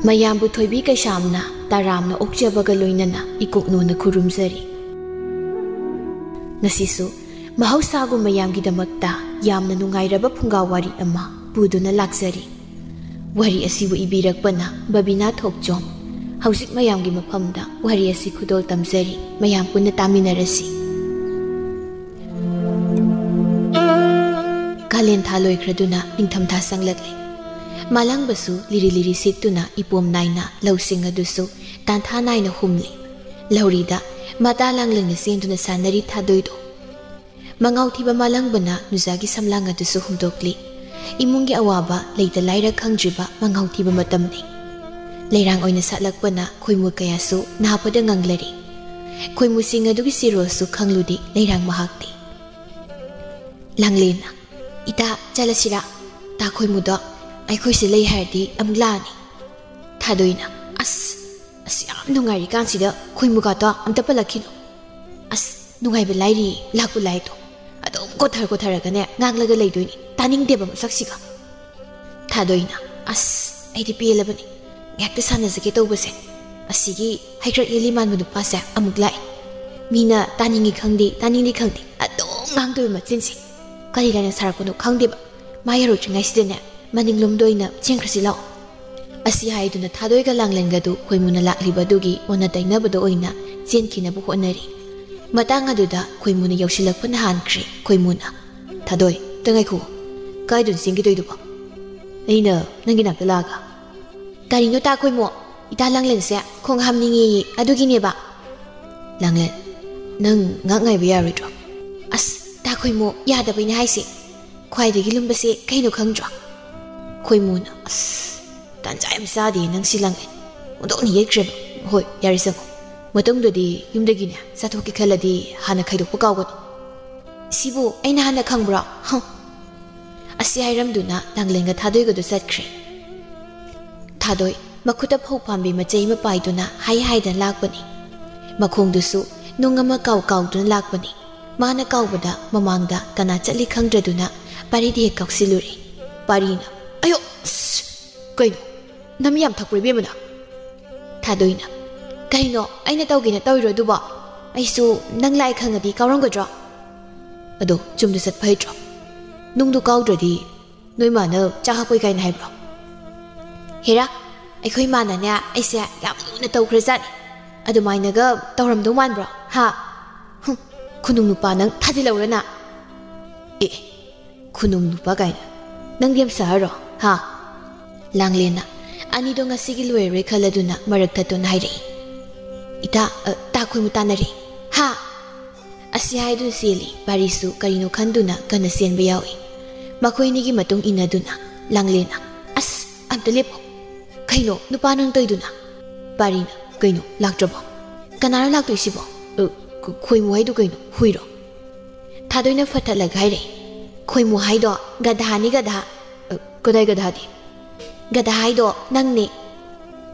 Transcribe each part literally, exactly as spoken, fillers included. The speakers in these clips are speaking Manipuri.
ꯃꯌꯥꯝꯕꯨ ꯊꯣꯏꯕꯤ ꯀꯩꯁꯥꯝꯅ ꯇꯔꯥꯝꯅ ꯑꯣꯛꯆꯕꯒ ꯂꯣꯏꯅꯅ ꯏꯀꯨꯛꯅꯣꯅ ꯈꯨꯔꯨꯝꯖꯔꯤ꯫ ꯉꯁꯤꯁꯨ ꯃꯍꯧꯁꯥꯒꯨꯝ ꯃꯌꯥꯝꯒꯤꯗꯃꯛꯇ ꯌꯥꯝꯅ ꯅꯨꯡꯉꯥꯏꯔꯕ ꯐꯨꯡꯒꯥ ꯋꯥꯔꯤ ꯑꯃ ꯄꯨꯗꯨꯅ ꯂꯥꯛꯆꯔꯤ꯫ ꯋꯥꯔꯤ ꯑꯁꯤꯕꯨ ꯏꯕꯤꯔꯛꯄꯅ ꯕꯕꯤꯅꯥ ꯊꯣꯛꯆꯣꯝ꯫ ꯍꯧꯖꯤꯛ ꯃꯌꯥꯝꯒꯤ ꯃꯐꯝꯗ ꯋꯥꯔꯤ ꯑꯁꯤ ꯈꯨꯗꯣꯜ ꯇꯝꯖꯔꯤ꯫ ꯃꯌꯥꯝ ꯄꯨꯟꯅ ꯇꯥꯃꯤꯟꯅꯔꯁꯤ꯫ ꯀꯥꯂꯦꯟ ꯊꯥ ꯂꯣꯏꯈ꯭ꯔꯗꯨꯅ ꯅꯤꯡꯊꯝꯊꯥ ꯆꯪꯂꯛꯂꯦ꯫ ꯃꯥꯂꯪꯕꯁꯨ ꯂꯤꯔꯤ ꯂꯤꯔꯤ ꯁꯤꯠꯇꯨꯅ ꯏꯄꯣꯝ ꯅꯥꯏꯅ ꯂꯧꯁꯤꯡ ꯑꯗꯨꯁꯨ ꯇꯥꯟꯊꯥ ꯅꯥꯏꯅ ꯍꯨꯝꯂꯤ꯫ ꯂꯧꯔꯤꯗ ꯃꯇꯥ ꯂꯥꯡꯂꯪꯅ ꯆꯦꯟꯗꯨꯅ ꯁꯥꯟꯅꯔꯤ ꯊꯥꯗꯣꯏꯗꯣ꯫ ꯃꯉꯥꯎ ꯊꯤꯕ ꯃꯥꯂꯪꯕꯅ ꯅꯨꯖꯥꯒꯤ ꯁꯝꯂꯥꯡ ꯑꯗꯨꯁꯨ ꯍꯨꯝꯗꯣꯛꯂꯤ꯫ ꯏꯃꯨꯡꯒꯤ ꯑꯋꯥꯕ ꯂꯩꯇ ꯂꯥꯏꯔ ꯈꯪꯗ꯭ꯔꯤꯕ ꯃꯉꯥꯎ ꯊꯤꯕ ꯃꯇꯝꯅꯤ꯫ ꯂꯩꯔꯥꯡ ꯑꯣꯏꯅ ꯁꯥꯠꯂꯛꯄꯅ ꯈꯣꯏꯃꯨ ꯀꯌꯥꯁꯨ ꯅꯥꯕꯗ ꯉꯪꯂꯔꯤ꯫ ꯈꯣꯏꯃꯨ ꯆꯤꯡ ꯑꯗꯨꯒꯤ ꯆꯤꯔꯣꯜꯁꯨ ꯈꯪꯂꯨꯗꯦ ꯂꯩꯔꯥꯡ ꯃꯍꯥꯛꯇꯤ꯫ ꯂꯥꯡꯂꯦꯟꯅ, "ꯏꯇꯥ, ꯆꯠꯂꯁꯤꯔꯥ? ꯇꯥ ꯈꯣꯏꯃꯨꯗꯣ ꯑꯩꯈꯣꯏꯁꯤ ꯂꯩ ꯍꯥꯏꯔꯗꯤ ꯑꯃꯨꯛ ꯂꯥꯛꯑꯅꯤ꯫" ꯊꯥꯗꯣꯏꯅ, "ꯑꯁ, ꯑꯁ, ꯌꯥꯝ ꯅꯨꯡꯉꯥꯏꯔꯤꯀꯥꯟꯁꯤꯗ ꯈꯣꯏꯃꯨꯒꯥꯇꯣ ꯑꯝꯇ ꯄꯜꯂꯛꯈꯤꯅꯨ꯫ ꯑꯁ, ꯅꯨꯡꯉꯥꯏꯕ ꯂꯥꯏꯔꯤ, ꯂꯥꯛꯄ ꯂꯥꯏꯗꯣ꯫ ꯑꯗꯨꯝ ꯀꯣꯊꯔ ꯀꯣꯊꯔꯒꯅꯦ ꯉꯥꯡꯂꯒ ꯂꯩꯗꯣꯏꯅꯤ꯫ ꯇꯥꯅꯤꯡꯗꯦꯕ ꯃꯁꯛꯁꯤꯒ꯫" ꯊꯥꯗꯣꯏꯅ, "ꯑꯁ, ꯑꯩꯗꯤ ꯄꯦꯜꯂꯕꯅꯤ꯫ ꯉꯥꯏꯍꯥꯛꯇ ꯁꯥꯟꯅꯖꯒꯦ ꯇꯧꯕꯁꯦ꯫ ꯑꯁꯤꯒꯤ ꯍꯩꯀ꯭ꯔꯛ ꯌꯦꯂꯤ ꯃꯥꯟꯕ ꯅꯨꯄꯥꯁꯦ ꯑꯃꯨꯛ ꯂꯥꯛꯑꯦ꯫ ꯃꯤꯅ ꯇꯥꯅꯤꯡꯉꯤ ꯈꯪꯗꯦ, ꯇꯥꯅꯤꯡꯗꯦ ꯈꯪꯗꯦ, ꯑꯗꯨꯝ ꯉꯥꯡꯗꯣꯏꯕ ꯃꯆꯤꯟꯁꯦ꯫ ꯀꯔꯤ ꯂꯥꯏꯅ ꯁꯥꯔꯛꯄꯅꯣ ꯈꯪꯗꯦꯕ꯫ ꯃꯥ ꯌꯧꯔꯛꯇ꯭ꯔꯤꯉꯩꯁꯤꯗꯅꯦ, ꯃꯅꯤꯡꯂꯣꯝꯗ ꯑꯣꯏꯅ ꯆꯦꯟꯈ꯭ꯔꯁꯤ ꯂꯥꯛꯑꯣ꯫" ꯑꯁꯤ ꯍꯥꯏꯗꯨꯅ ꯊꯥꯗꯣꯏꯒ ꯂꯥꯡꯂꯦꯟꯒꯗꯨ ꯈꯣꯏꯃꯨꯅ ꯂꯥꯛꯂꯤꯕ ꯑꯗꯨꯒꯤ ꯑꯣꯟꯅ ꯇꯩꯅꯕꯗ ꯑꯣꯏꯅ ꯆꯦꯟꯈꯤꯅꯕ ꯍꯣꯠꯅꯔꯤ꯫ ꯃꯇꯥꯡ ꯑꯗꯨꯗ ꯈꯣꯏꯃꯨꯅ ꯌꯧꯁꯤꯜꯂꯛꯄꯅ ꯍꯥꯟꯈ꯭ꯔꯦ꯫ ꯈꯣꯏꯃꯨꯅ, "ꯊꯥꯗꯣꯏ, ꯑꯝꯇ ꯉꯥꯏꯈꯨꯑꯣ꯫ ꯀꯥꯏꯗꯅꯣ ꯆꯦꯟꯈꯤꯗꯣꯏꯗꯨꯕꯣ?" "ꯑꯩꯅ ꯅꯪꯒꯤ ꯅꯥꯛꯇ ꯂꯥꯛꯑꯒ꯫" "ꯀꯔꯤꯅꯣ ꯇꯥ ꯈꯣꯏꯃꯨ? ꯏꯇꯥ ꯂꯥꯡꯂꯦꯟꯁꯦ ꯈꯣꯡ ꯍꯥꯝꯅꯤꯡꯉꯦꯌꯦ, ꯑꯗꯨꯒꯤꯅꯦꯕ꯫" ꯂꯥꯡꯂꯦꯟ, "ꯅꯪ ꯉꯥꯛ ꯉꯥꯏꯕ ꯌꯥꯔꯣꯏꯗ꯭ꯔꯣ?" "ꯑꯁ, ꯇꯥ ꯈꯣꯏꯃꯨ, ꯌꯥꯗꯕꯩꯅꯦ ꯍꯥꯏꯁꯦ꯫ ꯈ꯭ꯋꯥꯏꯗꯒꯤ ꯂꯨꯝꯕꯁꯦ ꯀꯩꯅꯣ ꯈꯪꯗ꯭ꯔꯣ?" ꯈꯣꯏꯃꯨꯅ, "ꯑꯁ, ꯇꯥꯟꯖꯥ ꯌꯥꯝ ꯆꯥꯗꯦ ꯅꯪ ꯁꯤ ꯂꯥꯡꯂꯦꯟ꯫ ꯑꯣꯟꯊꯣꯛꯅ ꯌꯦꯠꯈ꯭ꯔꯦꯕ꯫ ꯍꯣꯏ, ꯌꯥꯔꯦ, ꯆꯪꯉꯣ꯫ ꯃꯇꯨꯡꯗꯗꯤ ꯌꯨꯝꯗꯒꯤꯅꯦ ꯆꯥꯊꯣꯛꯀꯦ ꯈꯜꯂꯗꯤ ꯍꯥꯟꯅ ꯈꯥꯏꯗꯣꯛꯄ ꯀꯥꯎꯒꯅꯨ꯫" "ꯁꯤꯕꯨ ꯑꯩꯅ ꯍꯥꯟꯅ ꯈꯪꯕ꯭ꯔꯣ? ꯍ!" ꯑꯁꯤ ꯍꯥꯏꯔꯝꯗꯨꯅ ꯂꯥꯡꯂꯦꯟꯒ ꯊꯥꯗꯣꯏꯒꯗꯨ ꯆꯠꯈ꯭ꯔꯦ꯫ ꯊꯥꯗꯣꯏ ꯃꯈꯨꯠꯇ ꯐꯧ ꯄꯥꯝꯕꯤ ꯃꯆꯩ ꯑꯃ ꯄꯥꯏꯗꯨꯅ ꯍꯥꯏ ꯍꯥꯏꯗꯅ ꯂꯥꯛꯄꯅꯤ꯫ ꯃꯈꯣꯡꯗꯨꯁꯨ ꯅꯨꯡ ꯑꯃ ꯀꯥꯎ ꯀꯥꯎꯗꯨꯅ ꯂꯥꯛꯄꯅꯤ꯫ ꯃꯥꯅ ꯀꯥꯎꯕꯗ ꯃꯃꯥꯡꯗ ꯀꯅꯥ ꯆꯠꯂꯤ ꯈꯪꯗ꯭ꯔꯗꯨꯅ ꯄꯥꯔꯤꯗ ꯍꯦꯛ ꯀꯥꯎꯁꯤꯜꯂꯨꯔꯦ꯫ ꯄꯥꯔꯤꯅ, "ꯑꯌꯣ! ꯑꯁ! ꯀꯩꯅꯣ? ꯅꯝ ꯌꯥꯝ ꯊꯛꯄ꯭ꯔꯣ ꯏꯕꯦꯝꯃꯅ? ꯊꯥꯗꯣꯏꯅ, ꯀꯩꯅꯣ, ꯑꯩꯅ ꯇꯧꯒꯦꯅ ꯇꯧꯔꯤꯔꯣ ꯑꯗꯨꯕꯣ? ꯑꯩꯁꯨ ꯅꯪ ꯂꯥꯛꯑꯦ ꯈꯪꯉꯗꯤ ꯀꯥꯎꯔꯝꯒꯗ꯭ꯔꯣ? ꯑꯗꯣ ꯆꯨꯝꯅ ꯆꯠꯄ ꯍꯩꯇ꯭ꯔꯣ? ꯅꯨꯡꯗꯨ ꯀꯥꯎꯗ꯭ꯔꯗꯤ ꯅꯣꯏ ꯃꯥꯅ ꯆꯥ ꯍꯥꯞꯄꯣꯏ ꯀꯥꯏꯅ ꯍꯥꯏꯕ꯭ꯔꯣ? ꯍꯦꯔꯥ, ꯑꯩꯈꯣꯏ ꯃꯥꯅꯅꯦ ꯑꯩꯁꯦ ꯌꯥꯝ ꯂꯨꯅ ꯇꯧꯈ꯭ꯔꯖꯥꯠꯅꯤ꯫ ꯑꯗꯨꯃꯥꯏꯅꯒ ꯇꯧꯔꯝꯗꯧ ꯃꯥꯟꯕ꯭ꯔꯣ? ꯍꯥ? ꯍꯨꯝ, ꯈꯨꯅꯨꯡ ꯅꯨꯄꯥ ꯅꯪ ꯊꯥꯖꯤꯜꯂꯧꯔꯅ? ꯑꯦ, ꯈꯨꯅꯨꯡ ꯅꯨꯄꯥ ꯀꯥꯏꯅ꯫ ꯅꯪꯗꯤ ꯌꯥꯝ ꯁꯥꯔꯣ? ꯍꯥ? ꯂꯥꯡꯂꯦꯟꯅ, ꯑꯅꯤꯗꯣ ꯉꯁꯤꯒꯤ ꯂꯣꯏꯔꯔꯣꯏ ꯈꯜꯂꯗꯨꯅ ꯃꯔꯛ ꯊꯠꯇꯨꯅ ꯍꯥꯏꯔꯛꯏ꯫ ꯏꯇꯥ, ꯑ, ꯇꯥ ꯈꯣꯏꯃꯨ ꯇꯥꯟꯅꯔꯦ꯫ ꯍꯥ? ꯑꯁꯤ ꯍꯥꯏꯗꯨꯅ ꯆꯦꯜꯂꯤ꯫ ꯄꯥꯔꯤꯁꯨ ꯀꯔꯤꯅꯣ ꯈꯟꯗꯨꯅ ꯀꯟꯅ ꯆꯦꯟꯕ ꯌꯥꯎꯏ꯫ ꯃꯈꯣꯏꯅꯤꯒꯤ ꯃꯇꯨꯡ ꯏꯟꯅꯗꯨꯅ ꯂꯥꯡꯂꯦꯟꯅ, "ꯑꯁ, ꯑꯝꯇ ꯂꯦꯞꯄꯣ꯫ ꯀꯩꯅꯣ ꯅꯨꯄꯥ ꯅꯪ ꯇꯧꯏꯗꯨꯅ?" ꯄꯥꯔꯤꯅ, "ꯀꯩꯅꯣ, ꯂꯥꯛꯇ꯭ꯔꯕꯣ? ꯀꯅꯥꯅꯣ ꯂꯥꯛꯇꯣꯏꯁꯤꯕꯣ?" "ꯑ, ꯈ-, ꯈꯣꯏꯃꯨ ꯍꯥꯏꯗꯨ ꯀꯩꯅꯣ, ꯍꯨꯏꯔꯣ?" ꯊꯥꯗꯣꯏꯅ ꯐꯠꯊꯠꯂꯒ ꯍꯥꯏꯔꯛꯏ꯫ "ꯈꯣꯏꯃꯨ ꯍꯥꯏꯗꯣ ꯒꯙꯥꯅꯤ, ꯒꯙꯥ꯫" "ꯑ, ꯀꯗꯥꯏ ꯒꯙꯥꯗꯤ?" "ꯒꯙꯥ ꯍꯥꯏꯗꯣ ꯅꯪꯅꯦ꯫"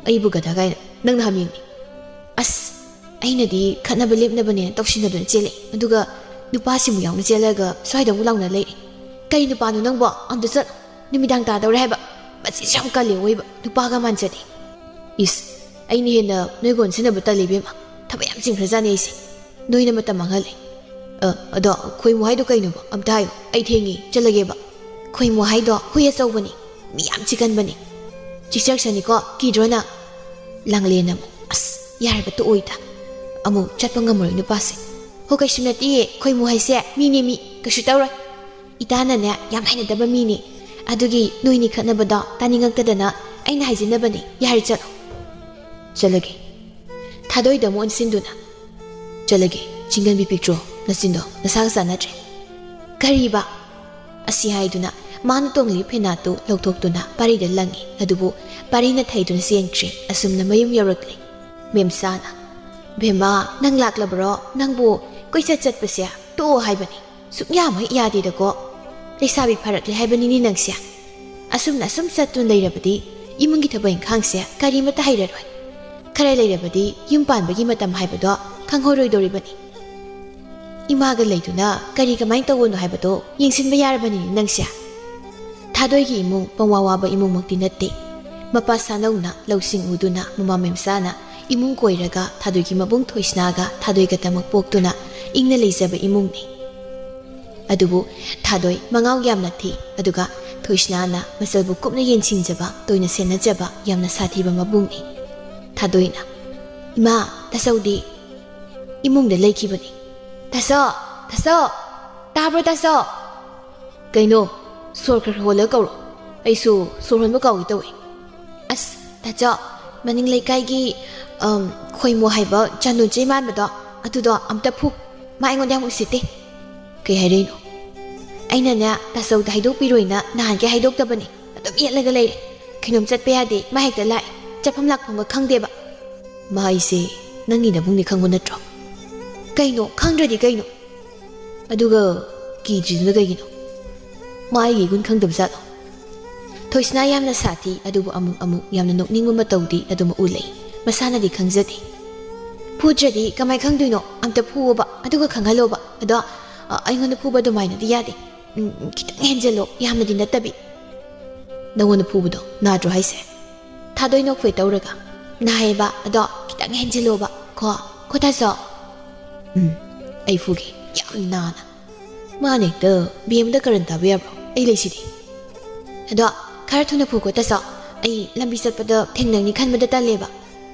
"ꯑꯩꯕꯨ ꯒꯙꯥ ꯀꯥꯏꯅ? ꯅꯪꯅ ꯍꯥꯃꯦꯡꯅꯤ꯫" "ꯑꯁ, ꯑꯩꯅꯗꯤ ꯈꯠꯅꯕ ꯂꯦꯞꯅꯕꯅꯦꯅ ꯇꯧꯁꯤꯟꯅꯗꯨꯅ ꯆꯦꯜꯂꯛꯑꯦ꯫ ꯑꯗꯨꯒ ꯅꯨꯄꯥꯁꯤꯃꯨꯛ ꯌꯥꯎꯅ ꯆꯦꯜꯂꯒ ꯁ꯭ꯋꯥꯏꯗ ꯑꯃꯨꯛ ꯂꯥꯎꯅ ꯂꯩꯔꯦ꯫ ꯀꯔꯤ ꯅꯨꯄꯥꯅꯣ ꯅꯪꯕꯣ? ꯑꯝꯇ ꯆꯠꯂꯣ꯫ ꯅꯨꯃꯤꯗꯥꯡ ꯇꯥꯗꯧꯔꯦ ꯍꯥꯏꯕ꯫ ꯃꯆꯤꯟꯁꯨ ꯌꯥꯝ ꯀꯜꯂꯦ ꯑꯣꯏꯕ꯫ ꯅꯨꯄꯥꯒ ꯃꯥꯟꯖꯗꯦ꯫" "ꯏꯁ, ꯑꯩꯅ ꯍꯦꯟꯅ ꯅꯣꯏꯒ ꯑꯣꯟꯁꯤꯟꯅꯕ ꯇꯜꯂꯤ ꯏꯕꯦꯝꯃ꯫ ꯊꯕꯛ ꯌꯥꯝ ꯆꯤꯟꯈ꯭ꯔꯖꯥꯠꯅꯤ ꯑꯩꯁꯦ꯫ ꯅꯣꯏꯅ ꯃꯇꯝ ꯃꯥꯡꯍꯜꯂꯦ꯫ ꯑ, ꯑꯗꯣ ꯈꯣꯏꯃꯨ ꯍꯥꯏꯗꯣ ꯀꯩꯅꯣꯕ? ꯑꯝꯇ ꯍꯥꯏꯌꯨ꯫ ꯑꯩ ꯊꯦꯡꯉꯦ, ꯆꯠꯂꯒꯦꯕ꯫" "ꯈꯣꯏꯃꯨ ꯍꯥꯏꯗꯣ ꯍꯨꯏ ꯑꯆꯧꯕꯅꯤ꯫ ꯃꯤ ꯌꯥꯝ ꯆꯤꯛꯀꯟꯕꯅꯤ꯫" "ꯆꯤꯛꯆꯔꯛꯁꯅꯤꯀꯣ, ꯀꯤꯗ꯭ꯔꯣ ꯅꯪ?" ꯂꯥꯡꯂꯦꯟꯅ ꯑꯃꯨꯛ, "ꯑꯁ, ꯌꯥꯔꯦꯕ, ꯇꯣꯛꯑꯣ ꯏꯇꯥ꯫ ꯑꯃꯨꯛ ꯆꯠꯄ ꯉꯝꯃꯔꯣꯏ ꯅꯨꯄꯥꯁꯦ꯫" "ꯍꯣ, ꯀꯩꯁꯨ ꯅꯠꯇꯤꯌꯦ, ꯈꯣꯏꯃꯨ ꯍꯥꯏꯁꯦ ꯃꯤꯅꯦ ꯃꯤ, ꯀꯩꯁꯨ ꯇꯧꯔꯣꯏ꯫ ꯏꯇꯥꯅꯅꯦ ꯌꯥꯝ ꯍꯩꯅꯗꯕ ꯃꯤꯅꯦ꯫ ꯑꯗꯨꯒꯤ ꯅꯣꯏꯅꯤ ꯈꯠꯅꯕꯗꯣ ꯇꯥꯅꯤꯡꯉꯛꯇꯗꯅ ꯑꯩꯅ ꯍꯥꯏꯖꯤꯟꯅꯕꯅꯦ꯫ ꯌꯥꯔꯦ, ꯆꯠꯂꯣ꯫" "ꯆꯠꯂꯒꯦ꯫" ꯊꯥꯗꯣꯏꯗ ꯑꯃꯨꯛ ꯑꯣꯟꯁꯤꯟꯗꯨꯅ, "ꯆꯠꯂꯒꯦ, ꯆꯤꯡꯒꯟꯕꯤ ꯄꯤꯛꯇ꯭ꯔꯣ, ꯅꯆꯤꯟꯗꯣ ꯅꯁꯥꯒ ꯆꯥꯟꯅꯗ꯭ꯔꯦ꯫" "ꯀꯔꯤꯕ?" ꯑꯁꯤ ꯍꯥꯏꯗꯨꯅ ꯃꯥꯅ ꯇꯣꯡꯂꯤ ꯐꯦꯅꯥꯠꯇꯨ ꯂꯧꯊꯣꯛꯇꯨꯅ ꯄꯥꯔꯤꯗ ꯂꯪꯉꯤ꯫ ꯑꯗꯨꯕꯨ ꯄꯥꯔꯤꯅ ꯊꯩꯗꯨꯅ ꯆꯦꯟꯈ꯭ꯔꯦ꯫ ꯑꯁꯨꯝꯅ ꯃꯌꯨꯝ ꯌꯧꯔꯛꯂꯦ꯫ ꯃꯦꯝꯆꯥꯅ, "ꯕꯦꯝꯃ, ꯅꯪ ꯂꯥꯛꯂꯕ꯭ꯔꯣ? ꯅꯪꯕꯨ ꯀꯣꯏꯆꯠ ꯆꯠꯄꯁꯦ ꯇꯣꯛꯑꯣ ꯍꯥꯏꯕꯅꯤ꯫ ꯁꯨꯛꯌꯥ ꯍꯦꯛ ꯌꯥꯗꯦꯗꯀꯣ꯫ ꯂꯩꯁꯥꯕꯤ ꯐꯥꯔꯛꯂꯦ ꯍꯥꯏꯕꯅꯤꯅꯦ ꯅꯪꯁꯦ꯫ ꯑꯁꯨꯝꯅ ꯑꯁꯨꯝ ꯆꯠꯇꯨꯅ ꯂꯩꯔꯕꯗꯤ ꯏꯃꯨꯡꯒꯤ ꯊꯕꯛ ꯏꯪꯈꯥꯡꯁꯦ ꯀꯔꯤꯃꯠꯇ ꯍꯩꯔꯔꯣꯏ꯫ ꯈꯔ ꯂꯩꯔꯕꯗꯤ ꯌꯨꯝ ꯄꯥꯟꯕꯒꯤ ꯃꯇꯝ ꯍꯥꯏꯕꯗꯣ ꯈꯪꯍꯧꯔꯣꯏꯗꯧꯔꯤꯕꯅꯤ꯫ ꯏꯃꯥꯒ ꯂꯩꯗꯨꯅ ꯀꯔꯤ ꯀꯃꯥꯏꯅ ꯇꯧꯕꯅꯣ ꯍꯥꯏꯕꯗꯣ ꯌꯦꯡꯁꯤꯟꯕ ꯌꯥꯔꯕꯅꯤꯅꯦ ꯅꯪꯁꯦ꯫" ꯊꯥꯗꯣꯏꯒꯤ ꯏꯃꯨꯡ ꯄꯪꯋꯥ ꯋꯥꯕ ꯏꯃꯨꯡꯃꯛꯇꯤ ꯅꯠꯇꯦ꯫ ꯃꯄꯥ ꯁꯥꯅꯧꯅ ꯂꯧꯁꯤꯡ ꯎꯗꯨꯅ ꯃꯃꯥ ꯃꯦꯝꯆꯥꯅ ꯏꯃꯨꯡ ꯀꯣꯏꯔꯒ ꯊꯥꯗꯣꯏꯒꯤ ꯃꯕꯨꯡ ꯊꯣꯏꯁꯅꯥꯒ ꯊꯥꯗꯣꯏꯒꯇꯃꯛ ꯄꯣꯛꯇꯨꯅ ꯏꯪꯅ ꯂꯩꯖꯕ ꯏꯃꯨꯡꯅꯤ꯫ ꯑꯗꯨꯕꯨ ꯊꯥꯗꯣꯏ ꯃꯉꯥꯎ ꯌꯥꯝꯅ ꯊꯤ, ꯑꯗꯨꯒ ꯊꯣꯏꯁꯅꯥꯅ ꯃꯆꯜꯕꯨ ꯀꯨꯞꯅ ꯌꯦꯡꯁꯤꯟꯖꯕ, ꯇꯣꯏꯅ ꯁꯦꯟꯅꯖꯕ ꯌꯥꯝꯅ ꯁꯥꯊꯤꯕ ꯃꯕꯨꯡꯅꯤ꯫ ꯊꯥꯗꯣꯏꯅ, "ꯏꯃꯥ, ꯇꯥꯆꯧꯗꯤ ꯏꯃꯨꯡꯗ ꯂꯩꯈꯤꯕꯅꯤ꯫" "ꯇꯥꯆꯧ, ꯇꯥꯆꯧ, ꯇꯥꯕ꯭ꯔꯣ ꯇꯥꯆꯧ?" "ꯀꯩꯅꯣ? ꯁꯣꯔ ꯈꯔ ꯈꯔ ꯍꯣꯜꯂꯒ ꯀꯧꯔꯣ, ꯑꯩꯁꯨ ꯁꯣꯔ ꯍꯣꯟꯕ ꯀꯥꯎꯒꯦ ꯇꯧꯋꯦ꯫" "ꯑꯁ, ꯇꯥꯆꯧ, ꯃꯅꯤꯡ ꯂꯩꯀꯥꯏꯒꯤ, ꯑꯝ, ꯈꯣꯏꯃꯨ ꯍꯥꯏꯕ ꯆꯥꯟꯗꯣꯟ ꯆꯦ ꯃꯥꯟꯕꯗꯣ, ꯑꯗꯨꯗꯣ ꯑꯝꯇ ꯐꯨ꯫ ꯃꯥ ꯑꯩꯉꯣꯟꯗ ꯌꯥꯝ ꯎꯁꯤꯠꯇꯦ꯫" "ꯀꯩ ꯍꯥꯏꯔꯛꯏꯅꯣ?" "ꯑꯩꯅꯅꯦ, ꯇꯥꯆꯧꯗ ꯍꯥꯏꯗꯣꯛꯄꯤꯔꯣꯏꯅ ꯅꯍꯥꯟꯈꯩ ꯍꯥꯏꯗꯣꯛꯇꯕꯅꯤ꯫ ꯑꯗꯨꯝ ꯌꯦꯠꯂꯒ ꯂꯩꯔꯦ꯫ ꯀꯩꯅꯣꯝ ꯆꯠꯄ ꯌꯥꯗꯦ, ꯃꯥ ꯍꯦꯛꯇ ꯂꯥꯛꯑꯦ꯫ ꯆꯠꯐꯝ ꯂꯥꯛꯐꯝꯒ ꯈꯪꯗꯦꯕ꯫" "ꯃꯥ ꯑꯩꯁꯦ ꯅꯪꯒꯤ ꯅꯕꯨꯡꯅꯤ ꯈꯪꯕ ꯅꯠꯇ꯭ꯔꯣ?" "ꯀꯩꯅꯣ? ꯈꯪꯗ꯭ꯔꯗꯤ ꯀꯩꯅꯣ? ꯑꯗꯨꯒ ꯀꯤꯗ꯭ꯔꯤꯗꯨꯅ ꯀꯩꯒꯤꯅꯣ? ꯃꯥ ꯑꯩꯒꯤ ꯏꯒꯨꯟ ꯈꯪꯗꯕ ꯖꯥꯠꯂꯣ?" ꯊꯣꯏꯁꯅꯥ ꯌꯥꯝꯅ ꯁꯥꯊꯤ, ꯑꯗꯨꯕꯨ ꯑꯃꯨꯛ ꯑꯃꯨꯛ ꯌꯥꯝꯅ ꯅꯣꯛꯅꯤꯡꯕ ꯃꯇꯧꯗꯤ ꯑꯗꯨꯝ ꯎꯠꯂꯛꯏ꯫ ꯃꯁꯥꯅꯗꯤ ꯈꯪꯖꯗꯦ꯫ "ꯐꯨꯗ꯭ꯔꯗꯤ ꯀꯃꯥꯏ ꯈꯪꯗꯣꯏꯅꯣ? ꯑꯝꯇ ꯐꯨꯋꯣꯕ, ꯑꯗꯨꯒ ꯈꯪꯍꯜꯂꯣꯕ꯫ ꯑꯗꯣ, ꯑ, ꯑꯩꯉꯣꯟꯗ ꯐꯨꯕ ꯑꯗꯨꯃꯥꯏꯅꯗꯤ ꯌꯥꯗꯦ꯫ ꯎꯝ, ꯎꯝ, ꯈꯤꯇꯪ ꯍꯦꯟꯖꯜꯂꯣ, ꯌꯥꯝꯅꯗꯤ ꯅꯠꯇꯕꯤ꯫" "ꯅꯉꯣꯟꯗ ꯐꯨꯕꯗꯣ ꯅꯥꯗ꯭ꯔꯣ ꯍꯥꯏꯁꯦ?" ꯊꯥꯗꯣꯏ ꯅꯣꯛꯐꯦ ꯇꯧꯔꯒ, "ꯅꯥꯏꯌꯦꯕ, ꯑꯗꯣ ꯈꯤꯇꯪ ꯍꯦꯟꯖꯤꯜꯂꯣꯕ ꯀꯣ, ꯀꯣ ꯇꯥꯆꯧ?" "ꯎꯝ, ꯑꯩ ꯐꯨꯒꯦ, ꯌꯥꯝ ꯅꯥꯅ꯫" "ꯃꯥꯅ ꯍꯦꯛꯇ ꯕꯦꯝꯗ ꯀꯔꯟ ꯇꯥꯕ ꯌꯥꯕ꯭ꯔꯣ? ꯑꯩ ꯂꯩꯁꯤꯗꯤ꯫" "ꯑꯗꯣ ꯈꯔ ꯊꯨꯅ ꯐꯨꯀꯣ ꯇꯥꯆꯧ, ꯑꯩ ꯂꯝꯕꯤ ꯆꯠꯄꯗ ꯊꯦꯡꯅꯅꯤ ꯈꯟꯕꯗ ꯇꯜꯂꯦꯕ꯫"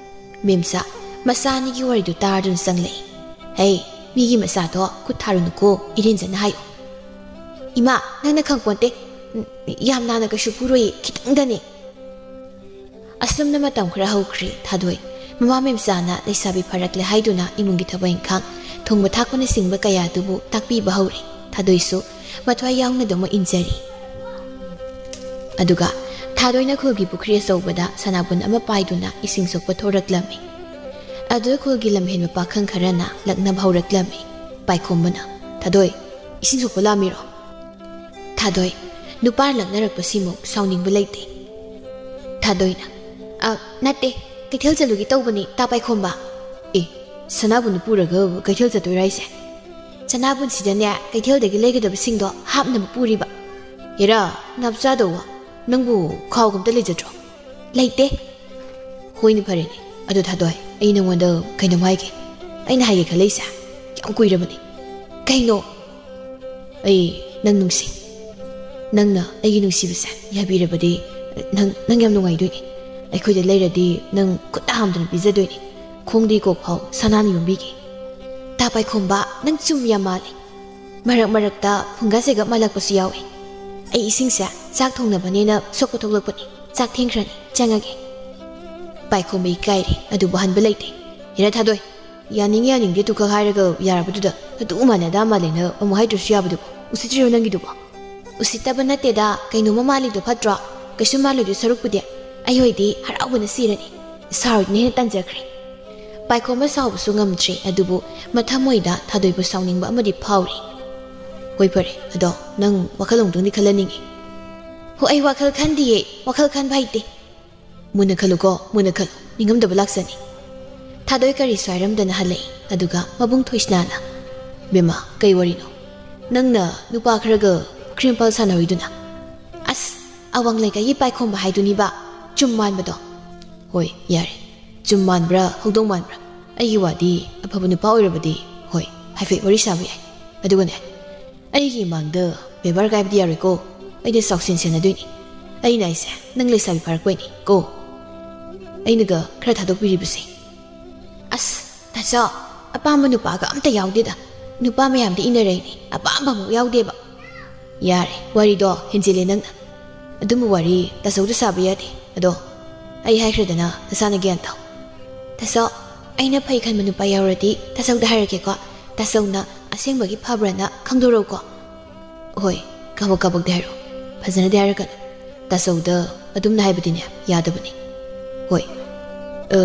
ꯃꯦꯝꯆꯥ ꯃꯆꯥ ꯑꯅꯤꯒꯤ ꯋꯥꯔꯤꯗꯨ ꯇꯥꯔꯗꯨꯅ ꯆꯪꯂꯛꯏ꯫ "ꯍꯦ, ꯃꯤꯒꯤ ꯃꯆꯥꯗꯣ ꯈꯨꯠ ꯊꯥꯔꯨꯅꯨꯀꯣ, ꯏꯔꯦꯟꯖꯅ ꯍꯥꯏꯌꯨ꯫" "ꯏꯃꯥ, ꯅꯪꯅ ꯈꯪꯄꯣꯟꯇꯦ꯫ ꯌꯥꯝ ꯅꯥꯅ ꯀꯩꯁꯨ ꯐꯨꯔꯣꯏꯌꯦ, ꯈꯤꯇꯪꯗꯅꯦ꯫" ꯑꯁꯨꯝꯅ ꯃꯇꯝ ꯈꯔ ꯍꯧꯈ꯭ꯔꯦ꯫ ꯊꯥꯗꯣꯏ ꯃꯃꯥ ꯃꯦꯝꯆꯥꯅ ꯂꯩꯁꯥꯕꯤ ꯐꯔꯛꯂꯦ ꯍꯥꯏꯗꯨꯅ ꯏꯃꯨꯡꯒꯤ ꯊꯕꯛ ꯏꯪꯈꯥꯡ, ꯊꯣꯡꯕ ꯊꯥꯛꯄꯅꯆꯤꯡꯕ ꯀꯌꯥꯗꯨꯕꯨ ꯇꯥꯛꯄꯤꯕ ꯍꯧꯔꯦ꯫ ꯊꯥꯗꯣꯏꯁꯨ ꯃꯊ꯭ꯋꯥꯏ ꯌꯥꯎꯅꯗꯨꯃꯛ ꯏꯟꯖꯔꯤ꯫ ꯑꯗꯨꯒ ꯊꯥꯗꯣꯏꯅ ꯈꯨꯜꯒꯤ ꯄꯨꯈ꯭ꯔꯤ ꯑꯆꯧꯕꯗ ꯁꯅꯥꯕꯨꯟ ꯑꯃ ꯄꯥꯏꯗꯨꯅ ꯏꯁꯤꯡ ꯁꯣꯛꯄ ꯊꯣꯔꯛꯂꯝꯃꯤ꯫ ꯑꯗꯨꯗ ꯈꯨꯜꯒꯤ ꯂꯝꯍꯦꯟꯕ ꯄꯥꯈꯪ ꯈꯔꯅ ꯂꯛꯅꯕ ꯍꯧꯔꯛꯂꯝꯃꯤ꯫ ꯄꯥꯏꯈꯣꯝꯕꯅ, "ꯊꯥꯗꯣꯏ, ꯏꯁꯤꯡ ꯁꯣꯛꯄ ꯂꯥꯛꯑꯝꯃꯤꯔꯣ?" ꯊꯥꯗꯣꯏ, ꯅꯨꯄꯥ ꯂꯛꯅꯔꯛꯄꯁꯤꯃꯨꯛ ꯁꯥꯎꯅꯤꯡꯕ ꯂꯩꯇꯦ꯫ ꯊꯥꯗꯣꯏꯅ, "ꯑ, ꯅꯠꯇꯦ, ꯀꯩꯊꯦꯜ ꯆꯠꯂꯨꯒꯦ ꯇꯧꯕꯅꯤ, ꯇꯥ ꯄꯥꯏꯈꯣꯝꯕ꯫" "ꯑꯦ, ꯁꯅꯥꯕꯨꯟ ꯄꯨꯔꯒ ꯀꯩꯊꯦꯜ ꯆꯠꯇꯣꯏꯔꯥ ꯍꯥꯏꯁꯦ?" "ꯁꯅꯥꯕꯨꯟꯁꯤꯗꯅꯦ, ꯀꯩꯊꯦꯜꯗꯒꯤ ꯂꯩꯒꯗꯕꯁꯤꯡꯗꯣ ꯍꯥꯞꯅꯕ ꯄꯨꯔꯤꯕ꯫" "ꯍꯦꯔꯥ, ꯅꯥꯞꯆꯥꯗꯧꯕ, ꯅꯪꯕꯨ ꯈꯥꯎꯒ ꯑꯝꯇ ꯂꯩꯖꯗ꯭ꯔꯣ?" ꯂꯩꯇꯦ꯫ ꯍꯣꯏꯅꯦ, ꯐꯔꯦꯅꯦ꯫ ꯑꯗꯣ ꯊꯥꯗꯣꯏ, ꯑꯩ ꯅꯉꯣꯟꯗ ꯀꯩꯅꯣꯝ ꯍꯥꯏꯒꯦ꯫ ꯑꯩꯅ ꯍꯥꯏꯒꯦ ꯈꯜꯂꯛꯏꯁꯦ ꯌꯥꯝ ꯀꯨꯏꯔꯕꯅꯦ꯫ ꯀꯩꯅꯣ? ꯑꯩ ꯅꯪ ꯅꯨꯡꯁꯤ꯫ ꯅꯪꯅ ꯑꯩꯒꯤ ꯅꯨꯡꯁꯤꯕꯁꯦ ꯌꯥꯕꯤꯔꯕꯗꯤ ꯅꯪ, ꯅꯪ ꯌꯥꯝ ꯅꯨꯡꯉꯥꯏꯗꯣꯏꯅꯦ꯫ ꯑꯩꯈꯣꯏꯗ ꯂꯩꯔꯗꯤ ꯅꯪ ꯈꯨꯠ ꯍꯥꯝꯗꯅ ꯄꯤꯖꯗꯣꯏꯅꯦ꯫ ꯈꯣꯡꯗꯒꯤ ꯀꯣꯛ ꯐꯥꯎ ꯁꯅꯥꯅ ꯌꯣꯝꯕꯤꯒꯦ꯫ ꯇꯥ ꯄꯥꯏꯈꯣꯝꯕ, ꯅꯪ ꯆꯨꯝ ꯌꯥꯝ ꯃꯥꯜꯂꯦ꯫ ꯃꯔꯛ ꯃꯔꯛꯇ ꯐꯨꯡꯒꯥ ꯆꯩꯒꯞ ꯃꯥꯜꯂꯛꯄꯁꯨ ꯌꯥꯎꯏ꯫ ꯑꯩ ꯏꯁꯤꯡꯁꯦ ꯆꯥꯛ ꯊꯣꯡꯅꯕꯅꯦꯅ ꯁꯣꯛꯄ ꯊꯣꯛꯂꯛꯄꯅꯤ꯫ ꯆꯥꯛ ꯊꯦꯡꯈ꯭ꯔꯅꯤ, ꯆꯪꯉꯒꯦ꯫ ꯄꯥꯏꯈꯣꯝꯕ ꯏꯀꯥꯏꯔꯦ, ꯑꯗꯨꯕꯨ ꯍꯟꯕ ꯂꯩꯇꯦ꯫ ꯍꯦꯔꯥ ꯊꯥꯗꯣꯏ, ꯌꯥꯅꯤꯡ ꯌꯥꯅꯤꯡꯗꯦ ꯇꯨꯈꯛ ꯍꯥꯏꯔꯒ ꯌꯥꯔꯕꯗꯨꯗ ꯑꯗꯨ ꯃꯥꯟꯅ ꯑꯗꯥ ꯃꯥꯜꯂꯦꯅ ꯑꯃꯨꯛ ꯍꯥꯏꯗ꯭ꯔꯁꯨ ꯌꯥꯕꯗꯨꯕꯨ ꯎꯁꯤꯠꯇ꯭ꯔꯤꯔꯣ ꯅꯪꯒꯤꯗꯨꯕꯣ? ꯎꯁꯤꯠꯇꯕ ꯅꯠꯇꯦꯗ, ꯀꯩꯅꯣꯝꯃ ꯃꯥꯜꯂꯤꯗꯣ ꯐꯠꯇ꯭ꯔꯣ? ꯀꯩꯁꯨ ꯃꯥꯜꯂꯣꯏꯗꯣꯏ ꯁꯔꯨꯛꯄꯨꯗꯤ꯫ ꯑꯩ ꯍꯣꯏꯗꯤ ꯍꯔꯥꯎꯕꯅ ꯁꯤꯔꯅꯤ꯫ ꯁꯥꯔꯣꯏꯗꯨꯅ ꯍꯦꯟꯅ ꯇꯟꯖꯈ꯭ꯔꯦ꯫ ꯄꯥꯏꯈꯣꯝꯕ ꯁꯥꯎꯕꯁꯨ ꯉꯝꯗ꯭ꯔꯦ, ꯑꯗꯨꯕꯨ ꯃꯊꯃꯣꯏꯗ ꯊꯥꯗꯣꯏꯕꯨ ꯁꯥꯎꯅꯤꯡꯕ ꯑꯃꯗꯤ ꯐꯥꯎꯔꯤ꯫ ꯍꯣꯏ ꯐꯔꯦ, ꯑꯗꯣ ꯅꯪ ꯋꯥꯈꯜ ꯑꯃꯨꯛꯇꯪꯗꯤ ꯈꯜꯍꯟꯅꯤꯡꯉꯤ꯫ ꯍꯣ, ꯑꯩ ꯋꯥꯈꯜ ꯈꯟꯗꯤꯌꯦ, ꯋꯥꯈꯜ ꯈꯟꯕ ꯍꯩꯇꯦ꯫ ꯃꯨꯟꯅ ꯈꯜꯂꯨꯀꯣ, ꯃꯨꯟꯅ ꯈꯜꯂꯨ, ꯅꯤꯡꯉꯝꯗꯕ ꯂꯥꯛꯆꯅꯤ꯫ ꯊꯥꯗꯣꯏ ꯀꯔꯤꯁꯨ ꯍꯥꯏꯔꯝꯗꯅ ꯍꯜꯂꯛꯏ, ꯑꯗꯨꯒ ꯃꯕꯨꯡ ꯊꯣꯏꯁꯅꯥꯅ, "ꯕꯦꯝꯃ, ꯀꯩ ꯋꯥꯔꯤꯅꯣ? ꯅꯪꯅ ꯅꯨꯄꯥ ꯈꯔꯒ ꯈ꯭ꯔꯤꯝꯄꯜ ꯁꯥꯟꯅꯔꯨꯏꯗꯨꯅ?" "ꯑꯁ, ꯑꯋꯥꯡ ꯂꯩꯀꯥꯏꯒꯤ ꯄꯥꯏꯈꯣꯝꯕ ꯍꯥꯏꯗꯨꯅꯤꯕ, ꯆꯨꯝ ꯃꯥꯟꯕꯗꯣ꯫" "ꯍꯣꯏ, ꯌꯥꯔꯦ꯫ ꯆꯨꯝ ꯃꯥꯟꯕ꯭ꯔꯥ, ꯍꯧꯗꯣꯡ ꯃꯥꯟꯕ꯭ꯔꯥ? ꯑꯩꯒꯤ ꯋꯥꯗꯤ ꯑꯐꯕ ꯅꯨꯄꯥ ꯑꯣꯏꯔꯕꯗꯤ, ꯍꯣꯏ, ꯍꯥꯏꯐꯦꯠ ꯋꯥꯔꯤ ꯁꯥꯕ ꯌꯥꯏ꯫ ꯑꯗꯨꯒꯅꯦ, ꯑꯩꯒꯤ ꯏꯃꯥꯡꯗ ꯕꯦꯕꯥꯔ ꯀꯥꯏꯕꯗꯤ ꯌꯥꯔꯣꯏꯀꯣ꯫ ꯑꯩꯅ ꯆꯥꯎꯁꯦꯟ ꯁꯦꯟꯅꯗꯣꯏꯅꯤ꯫ ꯑꯩꯅ ꯍꯥꯏꯁꯦ, ꯅꯪ ꯂꯩꯁꯥꯕꯤ ꯐꯥꯔꯛꯄꯩꯅꯤ ꯀꯣ꯫ ꯑꯩꯅꯒ ꯈꯔ ꯊꯥꯗꯣꯛꯄꯤꯔꯤꯕꯁꯦ꯫" "ꯑꯁ, ꯇꯥꯆꯧ, ꯑꯄꯥꯝꯕ ꯅꯨꯄꯥꯒ ꯑꯝꯇ ꯌꯥꯎꯗꯦꯗ꯫ ꯅꯨꯄꯥ ꯃꯌꯥꯝꯗꯤ ꯏꯟꯅꯔꯛꯏꯅꯤ, ꯑꯄꯥꯝꯕ ꯑꯃꯨꯛ ꯌꯥꯎꯗꯦꯕ꯫" "ꯌꯥꯔꯦ, ꯋꯥꯔꯤꯗꯣ ꯍꯦꯟꯖꯤꯜꯂꯦ ꯅꯪꯅ꯫ ꯑꯗꯨꯝꯕ ꯋꯥꯔꯤ ꯇꯥꯆꯧꯗ ꯁꯥꯕ ꯌꯥꯗꯦ꯫ ꯑꯗꯣ ꯑꯩ ꯍꯥꯏꯈ꯭ꯔꯦꯗꯅ, ꯅꯁꯥꯅ ꯒ꯭ꯌꯥꯟ ꯇꯥꯎ꯫" "ꯇꯥꯆꯧ, ꯑꯩꯅ ꯐꯩ ꯈꯟꯕ ꯅꯨꯄꯥ ꯌꯥꯎꯔꯗꯤ ꯇꯥꯆꯧꯗ ꯍꯥꯏꯔꯛꯀꯦꯀꯣ꯫ ꯇꯥꯆꯧꯅ ꯑꯁꯦꯡꯕꯒꯤ ꯐꯕ꯭ꯔꯥꯅ ꯈꯪꯗꯣꯔꯛꯎꯀꯣ꯫" "ꯍꯣꯏ, ꯀꯥꯕꯛ ꯀꯥꯕꯛꯇꯤ ꯍꯥꯏꯔꯛꯑꯣ꯫ ꯐꯖꯅꯗꯤ ꯍꯥꯏꯔꯛꯀꯅꯨ꯫ ꯇꯥꯆꯧꯗ ꯑꯗꯨꯝꯅ ꯍꯥꯏꯕꯗꯤꯅꯦ, ꯌꯥꯗꯕꯅꯦ꯫" "ꯍꯣꯏ꯫ ꯑ,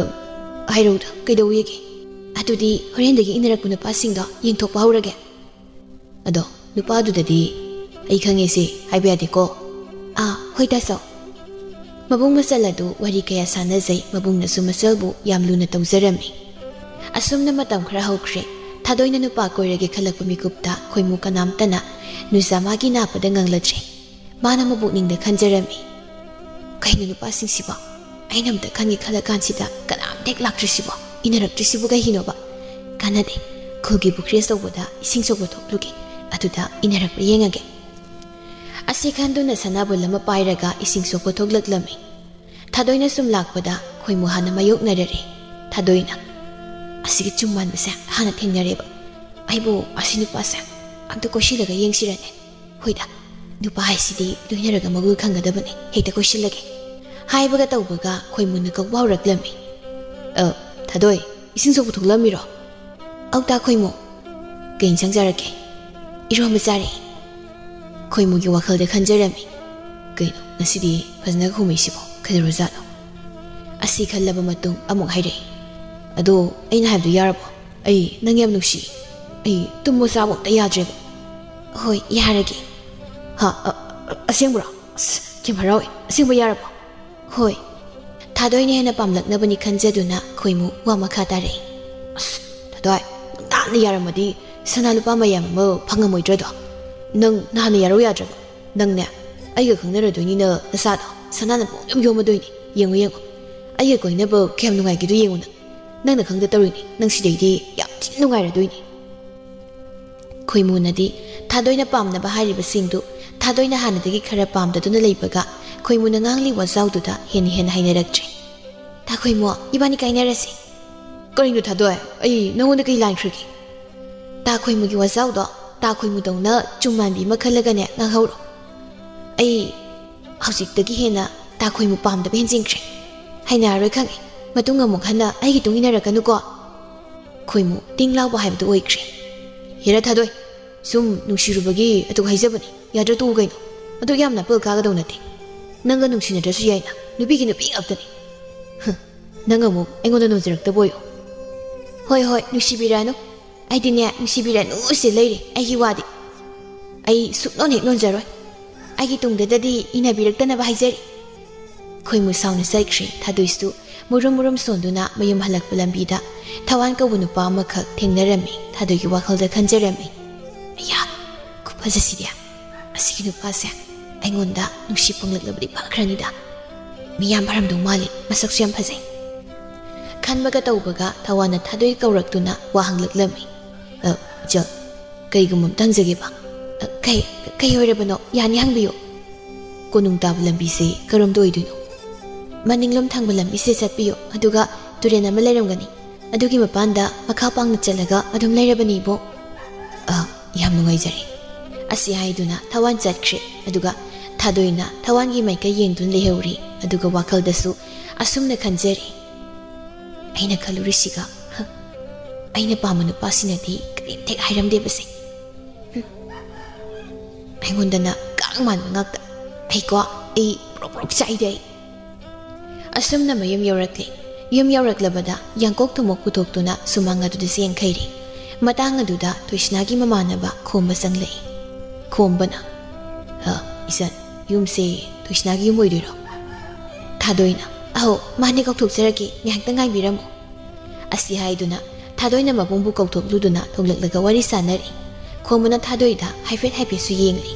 ꯍꯥꯏꯔꯛꯎꯗ, ꯀꯩꯗꯧꯋꯦꯒꯦ?" "ꯑꯗꯨꯗꯤ ꯍꯣꯔꯦꯟꯗꯒꯤ ꯏꯟꯅꯔꯛꯄ ꯅꯨꯄꯥꯁꯤꯡꯗꯣ ꯌꯦꯡꯊꯣꯛꯄ ꯍꯧꯔꯒꯦ꯫" "ꯑꯗꯣ ꯅꯨꯄꯥꯗꯨꯗꯗꯤ ꯑꯩ ꯈꯪꯉꯦꯁꯦ ꯍꯥꯏꯕ ꯌꯥꯗꯦꯀꯣ꯫" "ꯑꯥ, ꯍꯣꯏ ꯇꯥꯆꯧ꯫" ꯃꯕꯨꯡ ꯃꯆꯜ ꯑꯗꯨ ꯋꯥꯔꯤ ꯀꯌꯥ ꯁꯥꯟꯅꯖꯩ꯫ ꯃꯕꯨꯡꯅꯁꯨ ꯃꯆꯜꯕꯨ ꯌꯥꯝ ꯂꯨꯅ ꯇꯧꯖꯔꯝꯃꯤ꯫ ꯑꯁꯨꯝꯅ ꯃꯇꯝ ꯈꯔ ꯍꯧꯈ꯭ꯔꯦ꯫ ꯊꯥꯗꯣꯏꯅ ꯅꯨꯄꯥ ꯀꯣꯏꯔꯒꯦ ꯈꯜꯂꯛꯄ ꯃꯤꯀꯨꯞꯇ ꯈꯣꯏꯃꯨ ꯀꯅꯥꯝꯇꯅ ꯅꯨꯖꯥꯃꯥꯒꯤ ꯅꯥꯞꯄꯗ ꯉꯪꯂꯗ꯭ꯔꯦ꯫ ꯃꯥꯅ ꯃꯄꯨꯛꯅꯤꯡꯗ ꯈꯟꯖꯔꯝꯃꯤ, "ꯀꯩꯅꯣ ꯅꯨꯄꯥꯁꯤꯡꯁꯤꯕꯣ? ꯑꯩꯅ ꯑꯝꯇ ꯈꯟꯒꯦ ꯈꯜꯂ ꯀꯥꯟꯁꯤꯗ ꯀꯅꯥꯝꯇ ꯍꯦꯛ ꯂꯥꯛꯇ꯭ꯔꯤꯁꯤꯕꯣ? ꯏꯟꯅꯔꯛꯇ꯭ꯔꯤꯁꯤꯕꯨ ꯀꯩꯒꯤꯅꯣꯕ? ꯀꯥꯟꯅꯗꯦ, ꯈꯨꯜꯒꯤ ꯄꯨꯈ꯭ꯔꯤ ꯑꯆꯧꯕꯗ ꯏꯁꯤꯡ ꯁꯣꯛꯄ ꯊꯣꯛꯂꯨꯒꯦ, ꯑꯗꯨꯗ ꯏꯟꯅꯔꯛꯄ꯭ꯔꯥ ꯌꯦꯡꯉꯒꯦ꯫ ꯑꯁꯤ ꯈꯟꯗꯨꯅ ꯁꯅꯥꯕꯨꯜ ꯑꯃ ꯄꯥꯏꯔꯒ ꯏꯁꯤꯡ ꯁꯣꯛꯄ ꯊꯣꯛꯂꯛꯂꯝꯃꯤ꯫ ꯊꯥꯗꯣꯏꯅ ꯁꯨꯝ ꯂꯥꯛꯄꯗ ꯈꯣꯏꯃꯨ ꯍꯥꯟꯅ ꯃꯥꯌꯣꯛꯅꯔꯔꯦ꯫ ꯊꯥꯗꯣꯏꯅ, "ꯑꯁꯤꯒꯤ ꯆꯨꯝ ꯃꯥꯟꯕꯁꯦ ꯍꯥꯟꯅ ꯊꯦꯡꯅꯔꯦꯕ꯫ ꯑꯩꯕꯨ ꯑꯁꯤ ꯅꯨꯄꯥꯁꯦ ꯑꯝꯇ ꯀꯣꯏꯁꯤꯜꯂꯒ ꯌꯦꯡꯁꯤꯔꯅꯦ? ꯍꯣꯏꯗ, ꯅꯨꯄꯥ ꯍꯥꯏꯁꯤꯗꯤ ꯂꯣꯏꯅꯔꯒ ꯃꯒꯨꯟ ꯈꯪꯒꯗꯕꯅꯦ, ꯍꯦꯛꯇ ꯀꯣꯏꯁꯤꯜꯂꯒꯦ"꯫ ꯍꯥꯏꯕꯒ ꯇꯧꯕꯒ ꯈꯣꯏꯃꯨꯅ ꯀꯧꯕ ꯍꯧꯔꯛꯂꯝꯃꯤ꯫ "ꯑ, ꯊꯥꯗꯣꯏ, ꯏꯁꯤꯡ ꯁꯣꯛꯄ ꯊꯣꯛꯂꯝꯃꯤꯔꯣ?" "ꯑꯧ, ꯇꯥ ꯈꯣꯏꯃꯨ꯫ ꯀꯩ ꯏꯟꯁꯥꯡ ꯆꯥꯔꯛꯀꯦ?" "ꯏꯔꯣꯝꯕ ꯆꯥꯔꯦ"꯫ ꯈꯣꯏꯃꯨꯒꯤ ꯋꯥꯈꯜꯗ ꯈꯟꯖꯔꯝꯃꯤ, "ꯀꯩꯅꯣ, ꯉꯁꯤꯗꯤ ꯐꯖꯅ ꯈꯨꯝꯃꯤꯁꯤꯕꯣ? ꯀꯩꯗꯧꯔꯖꯥꯠꯅꯣ?" ꯑꯁꯤ ꯈꯜꯂꯕ ꯃꯇꯨꯡ ꯑꯃꯨꯛ ꯍꯥꯏꯔꯛꯏ, "ꯑꯗꯣ ꯑꯩꯅ ꯍꯥꯏꯕꯗꯨ ꯌꯥꯔꯕꯣ? ꯑꯩ ꯅꯪ ꯌꯥꯝ ꯅꯨꯡꯁꯤ꯫ ꯑꯩ ꯇꯨꯝꯕ ꯆꯥꯕ ꯑꯝꯇ ꯌꯥꯗ꯭ꯔꯦꯕ"꯫ "ꯍꯣꯏ, ꯌꯥꯔꯒꯦ"꯫ "ꯍꯥ? ꯑ, ꯑ, ꯑꯁꯦꯡꯕ꯭ꯔꯣ? ꯑꯁ, ꯌꯥꯝ ꯍꯔꯥꯎꯋꯦ꯫ ꯑꯁꯦꯡꯕ ꯌꯥꯔꯕꯣ?" "ꯍꯣꯏ"꯫ ꯊꯥꯗꯣꯏꯅ ꯍꯦꯟꯅ ꯄꯥꯝꯂꯛꯅꯕꯅꯤ ꯈꯟꯖꯗꯨꯅ ꯈꯣꯏꯃꯨ ꯋꯥ ꯃꯈꯥ ꯇꯥꯔꯛꯏ꯫ "ꯑꯁ, ꯊꯥꯗꯣꯏ, ꯅꯪ ꯅꯍꯥꯟꯅ ꯌꯥꯔꯝꯃꯗꯤ ꯁꯅꯥ ꯂꯨꯄꯥ ꯃꯌꯥꯝ ꯑꯃ ꯐꯪꯉꯝꯃꯣꯏꯗ꯭ꯔꯗꯣ? ꯅꯪ ꯅꯍꯥꯟꯅ ꯌꯥꯔꯧ ꯌꯥꯗ꯭ꯔꯕ? ꯅꯪꯅꯦ, ꯑꯩꯒ ꯈꯪꯅꯔꯗꯣꯏꯅꯤꯅ ꯅꯁꯥꯗꯣ ꯁꯅꯥꯅ ꯄꯨꯡ ꯌꯣꯝ ꯌꯣꯝꯃꯗꯣꯏꯅꯤ꯫ ꯌꯦꯡꯉꯨ, ꯌꯦꯡꯉꯨ꯫ ꯑꯩꯒ ꯀꯣꯏꯅꯕ ꯀꯌꯥꯝ ꯅꯨꯡꯉꯥꯏꯒꯦꯗꯣ ꯌꯦꯡꯉꯨ ꯅꯪ꯫ ꯅꯪꯅ ꯈꯪꯗ ꯇꯧꯔꯤꯅꯤ꯫ ꯅꯪ ꯁꯤꯗꯩꯗꯤ ꯌꯥꯝ ꯊꯤꯅ ꯅꯨꯡꯉꯥꯏꯔꯗꯣꯏꯅꯤ"꯫ ꯈꯣꯏꯃꯨꯅꯗꯤ ꯊꯥꯗꯣꯏꯅ ꯄꯥꯝꯅꯕ ꯍꯥꯏꯔꯤꯕꯁꯤꯡꯗꯨ ꯊꯥꯗꯣꯏꯅ ꯍꯥꯟꯅꯗꯒꯤ ꯈꯔ ꯄꯥꯝꯗꯗꯨꯅ ꯂꯩꯕꯒ ꯈꯣꯏꯃꯨꯅ ꯉꯥꯡꯂꯤ ꯋꯥꯖꯥꯎꯗꯨꯗ ꯍꯦꯟꯅ ꯍꯦꯟꯅ ꯍꯩꯅꯔꯛꯇ꯭ꯔꯦ꯫ "ꯇꯥ ꯈꯣꯏꯃꯨ, ꯏꯕꯥꯅꯤ ꯀꯥꯏꯅꯔꯁꯤ"꯫ "ꯀꯔꯤꯅꯣ ꯊꯥꯗꯣꯏ? ꯑꯩ ꯅꯉꯣꯟꯗ ꯀꯩ ꯂꯥꯟꯈ꯭ꯔꯒꯦ?" "ꯇꯥ ꯈꯣꯏꯃꯨꯒꯤ ꯋꯥꯖꯥꯎꯗꯣ ꯇꯥ ꯈꯣꯏꯃꯨꯗꯧꯅ ꯆꯨꯝ ꯃꯥꯟꯕꯤ ꯑꯃ ꯈꯜꯂꯒꯅꯦ ꯉꯥꯡꯍꯧꯔꯣ꯫ ꯑꯩ ꯍꯧꯖꯤꯛꯇꯒꯤ ꯍꯦꯟꯅ ꯇꯥ ꯈꯣꯏꯃꯨ ꯄꯥꯝꯗꯕ ꯍꯦꯟꯖꯤꯟꯈ꯭ꯔꯦ꯫ ꯍꯩꯅꯔꯔꯣꯏ ꯈꯪꯉꯦ꯫ ꯃꯇꯨꯡ ꯑꯃꯨꯛ ꯍꯟꯅ ꯑꯩꯒꯤ ꯇꯨꯡ ꯏꯟꯅꯔꯛꯀꯅꯨꯀꯣ"꯫ ꯈꯣꯏꯃꯨ ꯇꯤꯡ ꯂꯥꯎꯕ ꯍꯥꯏꯕꯗꯨ ꯑꯣꯏꯈ꯭ꯔꯦ꯫ "ꯍꯦꯔꯥ ꯊꯥꯗꯣꯏ, ꯁꯨꯝ ꯅꯨꯡꯁꯤꯔꯨꯕꯒꯤ ꯑꯗꯨꯛ ꯍꯥꯏꯖꯕꯅꯤ꯫ ꯌꯥꯗ꯭ꯔꯥ ꯇꯣꯛꯎ ꯀꯩꯅꯣ꯫ ꯑꯗꯨꯛ ꯌꯥꯝꯅ ꯑꯄꯜ ꯀꯥꯒꯗꯧ ꯅꯠꯇꯦ꯫ ꯅꯪꯒ ꯅꯨꯡꯁꯤꯅꯗ꯭ꯔꯁꯨ ꯌꯥꯏꯅ꯫ ꯅꯨꯄꯤꯒꯤ ꯅꯨꯄꯤ ꯉꯥꯛꯇꯅꯤ꯫ ꯍꯨꯝ, ꯅꯪ ꯑꯃꯨꯛ ꯑꯩꯉꯣꯟꯗ ꯅꯣꯟꯖꯔꯛꯇꯕ ꯑꯣꯏꯌꯨ"꯫ "ꯍꯣꯏ, ꯍꯣꯏ, ꯅꯨꯡꯁꯤꯕꯤꯔꯅꯨ꯫ ꯑꯩꯗꯤꯅꯦ, ꯅꯨꯡꯁꯤꯕꯤꯔꯅꯨ ꯁꯤꯗ ꯂꯩꯔꯦ, ꯑꯩꯒꯤ ꯋꯥꯗꯤ꯫ ꯑꯩ ꯁꯨꯛꯅꯣꯟ ꯍꯦꯛ ꯅꯣꯟꯖꯔꯣꯏ꯫ ꯑꯩꯒꯤ ꯇꯨꯡꯗꯗꯗꯤ ꯏꯟꯅꯕꯤꯔꯛꯇꯅꯕ ꯍꯥꯏꯖꯔꯤ"꯫ ꯈꯣꯏꯃꯨ ꯁꯥꯎꯅ ꯆꯠꯈ꯭ꯔꯦ꯫ ꯊꯥꯗꯣꯏꯁꯨ ꯃꯨꯔꯨꯝ ꯃꯨꯔꯨꯝ ꯁꯣꯟꯗꯨꯅ ꯃꯌꯨꯝ ꯍꯜꯂꯛꯄ ꯂꯝꯕꯤꯗ ꯊꯋꯥꯟ ꯀꯧꯕ ꯅꯨꯄꯥ ꯑꯃꯈꯛ ꯊꯦꯡꯅꯔꯝꯃꯤ꯫ ꯊꯥꯗꯣꯏꯒꯤ ꯋꯥꯈꯜꯗ ꯈꯟꯖꯔꯝꯃꯤ, "ꯑꯌꯥ, ꯈꯨꯐꯖꯁꯤꯗꯤ! ꯑꯁꯤꯒꯤ ꯅꯨꯄꯥꯁꯦ ꯑꯩꯉꯣꯟꯗ ꯅꯨꯡꯁꯤ ꯐꯪꯂꯛꯂꯕꯗꯤ ꯐꯈ꯭ꯔꯅꯤꯗ"꯫ ꯃꯤ ꯌꯥꯝ ꯐꯔꯝꯗꯧ ꯃꯥꯜꯂꯤ, ꯃꯁꯛꯁꯨ ꯌꯥꯝ ꯐꯖꯩ꯫ ꯈꯟꯕꯒ ꯇꯧꯕꯒ ꯊꯋꯥꯟꯅ ꯊꯥꯗꯣꯏ ꯀꯧꯔꯛꯇꯨꯅ ꯋꯥ ꯍꯪꯂꯛꯂꯝꯃꯤ꯫ "ꯑ, ꯏꯆꯜ, ꯀꯩꯒꯨꯝꯕ ꯑꯝꯇ ꯍꯪꯖꯒꯦꯕ?" "ꯑ, ꯀꯩ, ꯀꯩ ꯑꯣꯏꯔꯕꯅꯣ? ꯌꯥꯅꯤ, ꯍꯪꯕꯤꯌꯨ꯫" "ꯀꯣꯅꯨꯡ ꯇꯥꯕ ꯂꯝꯕꯤꯁꯦ ꯀꯔꯣꯝꯗ ꯑꯣꯏꯗꯣꯏꯅꯣ?" "ꯃꯅꯤꯡꯂꯣꯝ ꯊꯪꯕ ꯂꯝꯕꯤꯁꯦ ꯆꯠꯄꯤꯌꯨ, ꯑꯗꯨꯒ ꯇꯨꯔꯦꯜ ꯑꯃ ꯂꯩꯔꯝꯒꯅꯤ꯫ ꯑꯗꯨꯒꯤ ꯃꯄꯥꯟꯗ ꯃꯈꯥ ꯄꯥꯡꯅ ꯆꯠꯂꯒ ꯑꯗꯨꯝ ꯂꯩꯔꯕꯅꯤ, ꯏꯕꯣꯛ꯫" "ꯑ, ꯌꯥꯝ ꯅꯨꯡꯉꯥꯏꯖꯔꯦ꯫" ꯑꯁꯤ ꯍꯥꯏꯗꯨꯅ ꯊꯋꯥꯟ ꯆꯠꯈ꯭ꯔꯦ꯫ ꯑꯗꯨꯒ ꯊꯥꯗꯣꯏꯅ ꯊꯋꯥꯟꯒꯤ ꯃꯥꯏꯀꯩ ꯌꯦꯡꯗꯨꯅ ꯂꯩꯍꯧꯔꯤ꯫ ꯑꯗꯨꯒ ꯋꯥꯈꯜꯗꯁꯨ ꯑꯁꯨꯝꯅ ꯈꯟꯖꯔꯤ, "ꯑꯩꯅ ꯈꯜꯂꯨꯔꯤꯁꯤꯒ, ꯍ, ꯑꯩꯅ ꯄꯥꯝꯕ ꯅꯨꯄꯥꯁꯤꯅꯗꯤ ꯀꯔꯤꯝꯇ ꯍꯦꯛ ꯍꯥꯏꯔꯝꯗꯦꯕꯁꯦ꯫ ꯍꯨꯝ, ꯑꯩꯉꯣꯟꯗꯅ ꯀꯥꯡ ꯃꯥꯟꯕ ꯉꯥꯛꯇ꯫ ꯑꯩꯀꯣ, ꯑꯩ ꯄ꯭ꯔꯣꯛ ꯄ꯭ꯔꯣꯛ ꯆꯥꯛꯏꯗ ꯑꯩ꯫" ꯑꯁꯨꯝꯅ ꯃꯌꯨꯝ ꯌꯧꯔꯛꯂꯦ꯫ ꯌꯨꯝ ꯌꯧꯔꯛꯂꯕꯗ ꯌꯥꯡꯀꯣꯛ ꯊꯨꯝꯃꯣꯛ ꯄꯨꯊꯣꯛꯇꯨꯅ ꯁꯨꯃꯥꯡ ꯑꯗꯨꯗ ꯆꯦꯟꯈꯩꯔꯦ꯫ ꯃꯇꯥꯡ ꯑꯗꯨꯗ ꯊꯣꯏꯁꯅꯥꯒꯤ ꯃꯃꯥꯟꯅꯕ ꯈꯣꯝꯕ ꯆꯪꯂꯛꯏ꯫ ꯈꯣꯝꯕꯅ, "ꯑ, ꯏꯆꯟ, ꯌꯨꯝꯁꯦ ꯊꯣꯏꯁꯅꯥꯒꯤ ꯌꯨꯝ ꯑꯣꯏꯗꯣꯏꯔꯣ?" ꯊꯥꯗꯣꯏꯅ, "ꯑꯍꯧ, ꯃꯥꯅꯦ, ꯀꯧꯊꯣꯛꯆꯔꯛꯀꯦ, ꯉꯥꯏꯍꯥꯛꯇꯪ ꯉꯥꯏꯕꯤꯔꯝꯃꯨ꯫" ꯑꯁꯤ ꯍꯥꯏꯗꯨꯅ ꯊꯥꯗꯣꯏꯅ ꯃꯕꯨꯡꯕꯨ ꯀꯧꯊꯣꯛꯂꯨꯗꯨꯅ ꯊꯣꯛꯂꯛꯂꯒ ꯋꯥꯔꯤ ꯁꯥꯟꯅꯔꯤ꯫ ꯈꯣꯝꯕꯅ ꯊꯥꯗꯣꯏꯗ ꯍꯥꯏꯐꯦꯠ ꯍꯥꯏꯐꯦꯠꯁꯨ ꯌꯦꯡꯂꯤ꯫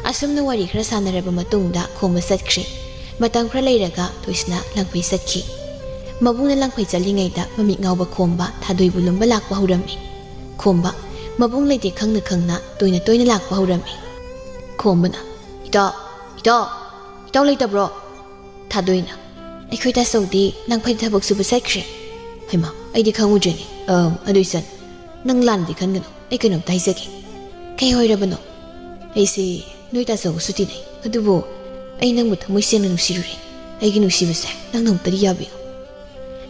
ꯑꯁꯨꯝꯅ ꯋꯥꯔꯤ ꯈꯔ ꯁꯥꯟꯅꯔꯕ ꯃꯇꯨꯡꯗ ꯈꯣꯝꯕ ꯆꯠꯈ꯭ꯔꯦ꯫ ꯃꯇꯝ ꯈꯔ ꯂꯩꯔꯒ ꯊꯣꯏꯁꯅꯥ ꯂꯪꯐꯩ ꯆꯠꯈꯤ꯫ ꯃꯕꯨꯡꯅ ꯂꯪꯐꯩ ꯆꯠꯂꯤꯉꯩꯗ ꯃꯃꯤꯠ ꯉꯥꯎꯕ ꯈꯣꯝꯕ ꯊꯥꯗꯣꯏꯕꯨ ꯂꯨꯝꯕ ꯂꯥꯛꯄ ꯍꯧꯔꯝꯃꯤ꯫ ꯈꯣꯝꯕ ꯃꯕꯨꯡ ꯂꯩꯇꯦ ꯈꯪꯅ ꯈꯪꯅ ꯇꯣꯏꯅ ꯇꯣꯏꯅ ꯂꯥꯛꯄ ꯍꯧꯔꯝꯃꯤ꯫ ꯈꯣꯝꯕꯅ, "ꯏꯇꯥꯎ, ꯏꯇꯥꯎ, ꯏꯇꯥꯎ ꯂꯩꯇꯕ꯭ꯔꯣ?" ꯊꯥꯗꯣꯏꯅ, "ꯑꯩꯈꯣꯏ ꯇꯥꯆꯧꯗꯤ ꯂꯪꯐꯩ ꯊꯕꯛ ꯁꯨꯕ ꯆꯠꯈ꯭ꯔꯦ꯫" "ꯍꯩꯃꯥ, ꯑꯩꯗꯤ ꯈꯪꯉꯨꯗ꯭ꯔꯦꯅꯦ꯫ ꯑꯝ, ꯑꯗꯨ ꯏꯆꯟ, ꯅꯪ ꯂꯥꯟꯅꯗꯤ ꯈꯟꯒꯅꯨ, ꯑꯩ ꯀꯩꯅꯣꯝꯇ ꯍꯥꯏꯖꯒꯦ꯫" "ꯀꯩ ꯑꯣꯏꯔꯕꯅꯣ?" "ꯑꯩꯁꯦ ꯅꯣꯏ ꯇꯥꯆꯧꯒꯁꯨ ꯇꯤꯟꯅꯩ, ꯑꯗꯨꯕꯨ ꯑꯩ ꯅꯪꯕꯨ ꯊꯃꯣꯏ ꯁꯦꯡꯅ ꯅꯨꯡꯁꯤꯔꯨꯔꯦ꯫ ꯑꯩꯒꯤ ꯅꯨꯡꯁꯤꯕꯁꯦ ꯅꯪꯅ ꯑꯃꯨꯛꯇꯗꯤ ꯌꯥꯕꯤꯌꯨ꯫"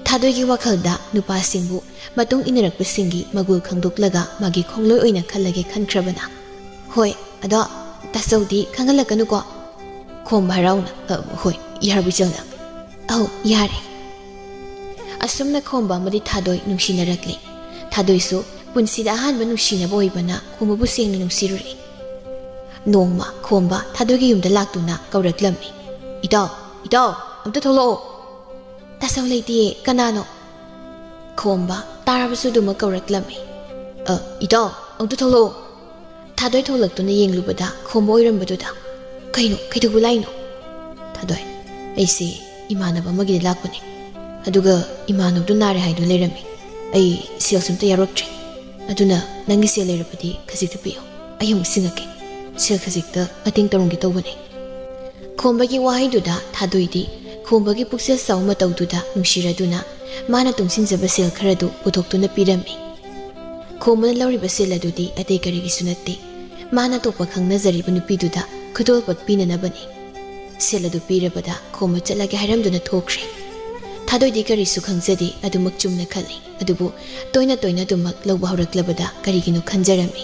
ꯊꯥꯗꯣꯏꯒꯤ ꯋꯥꯈꯜꯗ ꯅꯨꯄꯥꯁꯤꯡꯕꯨ ꯃꯇꯨꯡ ꯏꯟꯅꯔꯛꯄꯁꯤꯡꯒꯤ ꯃꯒꯨꯜ ꯈꯪꯗꯣꯛꯂꯒ ꯃꯥꯒꯤ ꯈꯣꯡꯂꯣꯏ ꯑꯣꯏꯅ ꯈꯜꯂꯒꯦ ꯈꯟꯈ꯭ꯔꯕꯅ꯫ "ꯍꯣꯏ, ꯑꯗꯣ ꯇꯥꯆꯧꯗꯤ ꯈꯪꯍꯜꯂꯛꯀꯅꯨꯀꯣ꯫" ꯈꯣꯝꯕ ꯍꯔꯥꯎꯅ, "ꯑ, ꯍꯣꯏ, ꯌꯥꯔꯕꯣ ꯏꯆꯜꯅ?" "ꯑꯧ, ꯌꯥꯔꯦ꯫" ꯑꯁꯨꯝꯅ ꯈꯣꯝꯕ ꯑꯃꯗꯤ ꯊꯥꯗꯣꯏ ꯅꯨꯡꯁꯤꯅꯔꯛꯂꯦ꯫ ꯊꯥꯗꯣꯏꯁꯨ ꯄꯨꯟꯁꯤꯗ ꯑꯍꯥꯟꯕ ꯅꯨꯡꯁꯤꯅꯕ ꯑꯣꯏꯕꯅ ꯈꯣꯝꯕꯕꯨ ꯁꯦꯡꯅ ꯅꯨꯡꯁꯤꯔꯨꯔꯦ꯫ ꯅꯣꯡꯃ ꯈꯣꯝꯕ ꯊꯥꯗꯣꯏꯒꯤ ꯌꯨꯝꯗ ꯂꯥꯛꯇꯨꯅ ꯀꯧꯔꯛꯂꯝꯃꯤ꯫ "ꯏꯇꯥꯎ, ꯏꯇꯥꯎ, ꯑꯝꯇ ꯊꯣꯛꯂꯛꯑꯣ꯫" "ꯇꯥꯆꯧ ꯂꯩꯇꯤꯌꯦ, ꯀꯅꯥꯅꯣ?" ꯈꯣꯝꯕ ꯇꯥꯔꯕꯁꯨ ꯑꯗꯨꯃꯛ ꯀꯧꯔꯛꯂꯝꯃꯤ꯫ "ꯑ, ꯏꯇꯥꯎ, ꯑꯝꯇ ꯊꯣꯛꯂꯛꯑꯣ꯫" ꯊꯥꯗꯣꯏ ꯊꯣꯛꯂꯛꯇꯨꯅ ꯌꯦꯡꯂꯨꯕꯗ ꯈꯣꯝꯕ ꯑꯣꯏꯔꯝꯕꯗꯨꯗ, "ꯀꯩꯅꯣ, ꯀꯩꯗꯧꯕ ꯂꯥꯛꯏꯅꯣ?" ꯊꯥꯗꯣꯏ, ꯑꯩꯁꯦ ꯏꯃꯥꯟꯅꯕ ꯑꯃꯒꯤꯗ ꯂꯥꯛꯄꯅꯦ꯫ ꯑꯗꯨꯒ ꯏꯃꯥꯟꯅꯕꯗꯨ ꯅꯥꯔꯦ ꯍꯥꯏꯗꯨ ꯂꯩꯔꯝꯃꯤ꯫ ꯑꯩ ꯁꯦꯜꯁꯨ ꯑꯝꯇ ꯌꯥꯎꯔꯛꯇ꯭ꯔꯦ꯫ ꯑꯗꯨꯅ ꯅꯪꯒꯤ ꯁꯦꯜ ꯂꯩꯔꯕꯗꯤ ꯈꯖꯤꯛꯇ ꯄꯤꯌꯨ꯫ ꯑꯩ ꯑꯃꯨꯛ ꯁꯤꯡꯉꯛꯀꯦ꯫ ꯁꯦꯜ ꯈꯖꯤꯛꯇ ꯃꯇꯦꯡ ꯇꯧꯔꯝꯒꯦ ꯇꯧꯕꯅꯦ꯫ ꯈꯣꯝꯕꯒꯤ ꯋꯥꯍꯩꯗꯨꯗ ꯊꯥꯗꯣꯏꯗꯤ ꯈꯣꯝꯕꯒꯤ ꯄꯨꯛꯆꯦꯜ ꯆꯥꯎꯕ ꯃꯇꯧꯗꯨꯗ ꯅꯨꯡꯁꯤꯔꯗꯨꯅ ꯃꯥꯅ ꯇꯨꯡꯁꯤꯟꯖꯕ ꯁꯦꯜ ꯈꯔꯗꯨ ꯄꯨꯊꯣꯛꯇꯨꯅ ꯄꯤꯔꯝꯃꯤ꯫ ꯈꯣꯝꯕꯅ ꯂꯧꯔꯤꯕ ꯁꯦꯜ ꯑꯗꯨꯗꯤ ꯑꯇꯩ ꯀꯔꯤꯒꯤꯁꯨ ꯅꯠꯇꯦ꯫ ꯃꯥꯅ ꯑꯇꯣꯞꯄ ꯈꯪꯅꯖꯔꯤꯕ ꯅꯨꯄꯤꯗꯨꯗ ꯈꯨꯗꯣꯜꯄꯣꯠ ꯄꯤꯅꯅꯕꯅꯤ꯫ ꯁꯦꯜ ꯑꯗꯨ ꯄꯤꯔꯕꯗ ꯈꯣꯝꯕ ꯆꯠꯂꯒꯦ ꯍꯥꯏꯔꯝꯗꯨꯅ ꯊꯣꯛꯈ꯭ꯔꯦ꯫ ꯊꯥꯗꯣꯏꯗꯤ ꯀꯔꯤꯁꯨ ꯈꯪꯖꯗꯦ, ꯑꯗꯨꯃꯛ ꯆꯨꯝꯅ ꯈꯜꯂꯤ꯫ ꯑꯗꯨꯕꯨ ꯇꯣꯏꯅ ꯇꯣꯏꯅ ꯑꯗꯨꯃꯛ ꯂꯧꯕ ꯍꯧꯔꯛꯂꯕꯗ ꯀꯔꯤꯒꯤꯅꯣ ꯈꯟꯖꯔꯝꯃꯤ꯫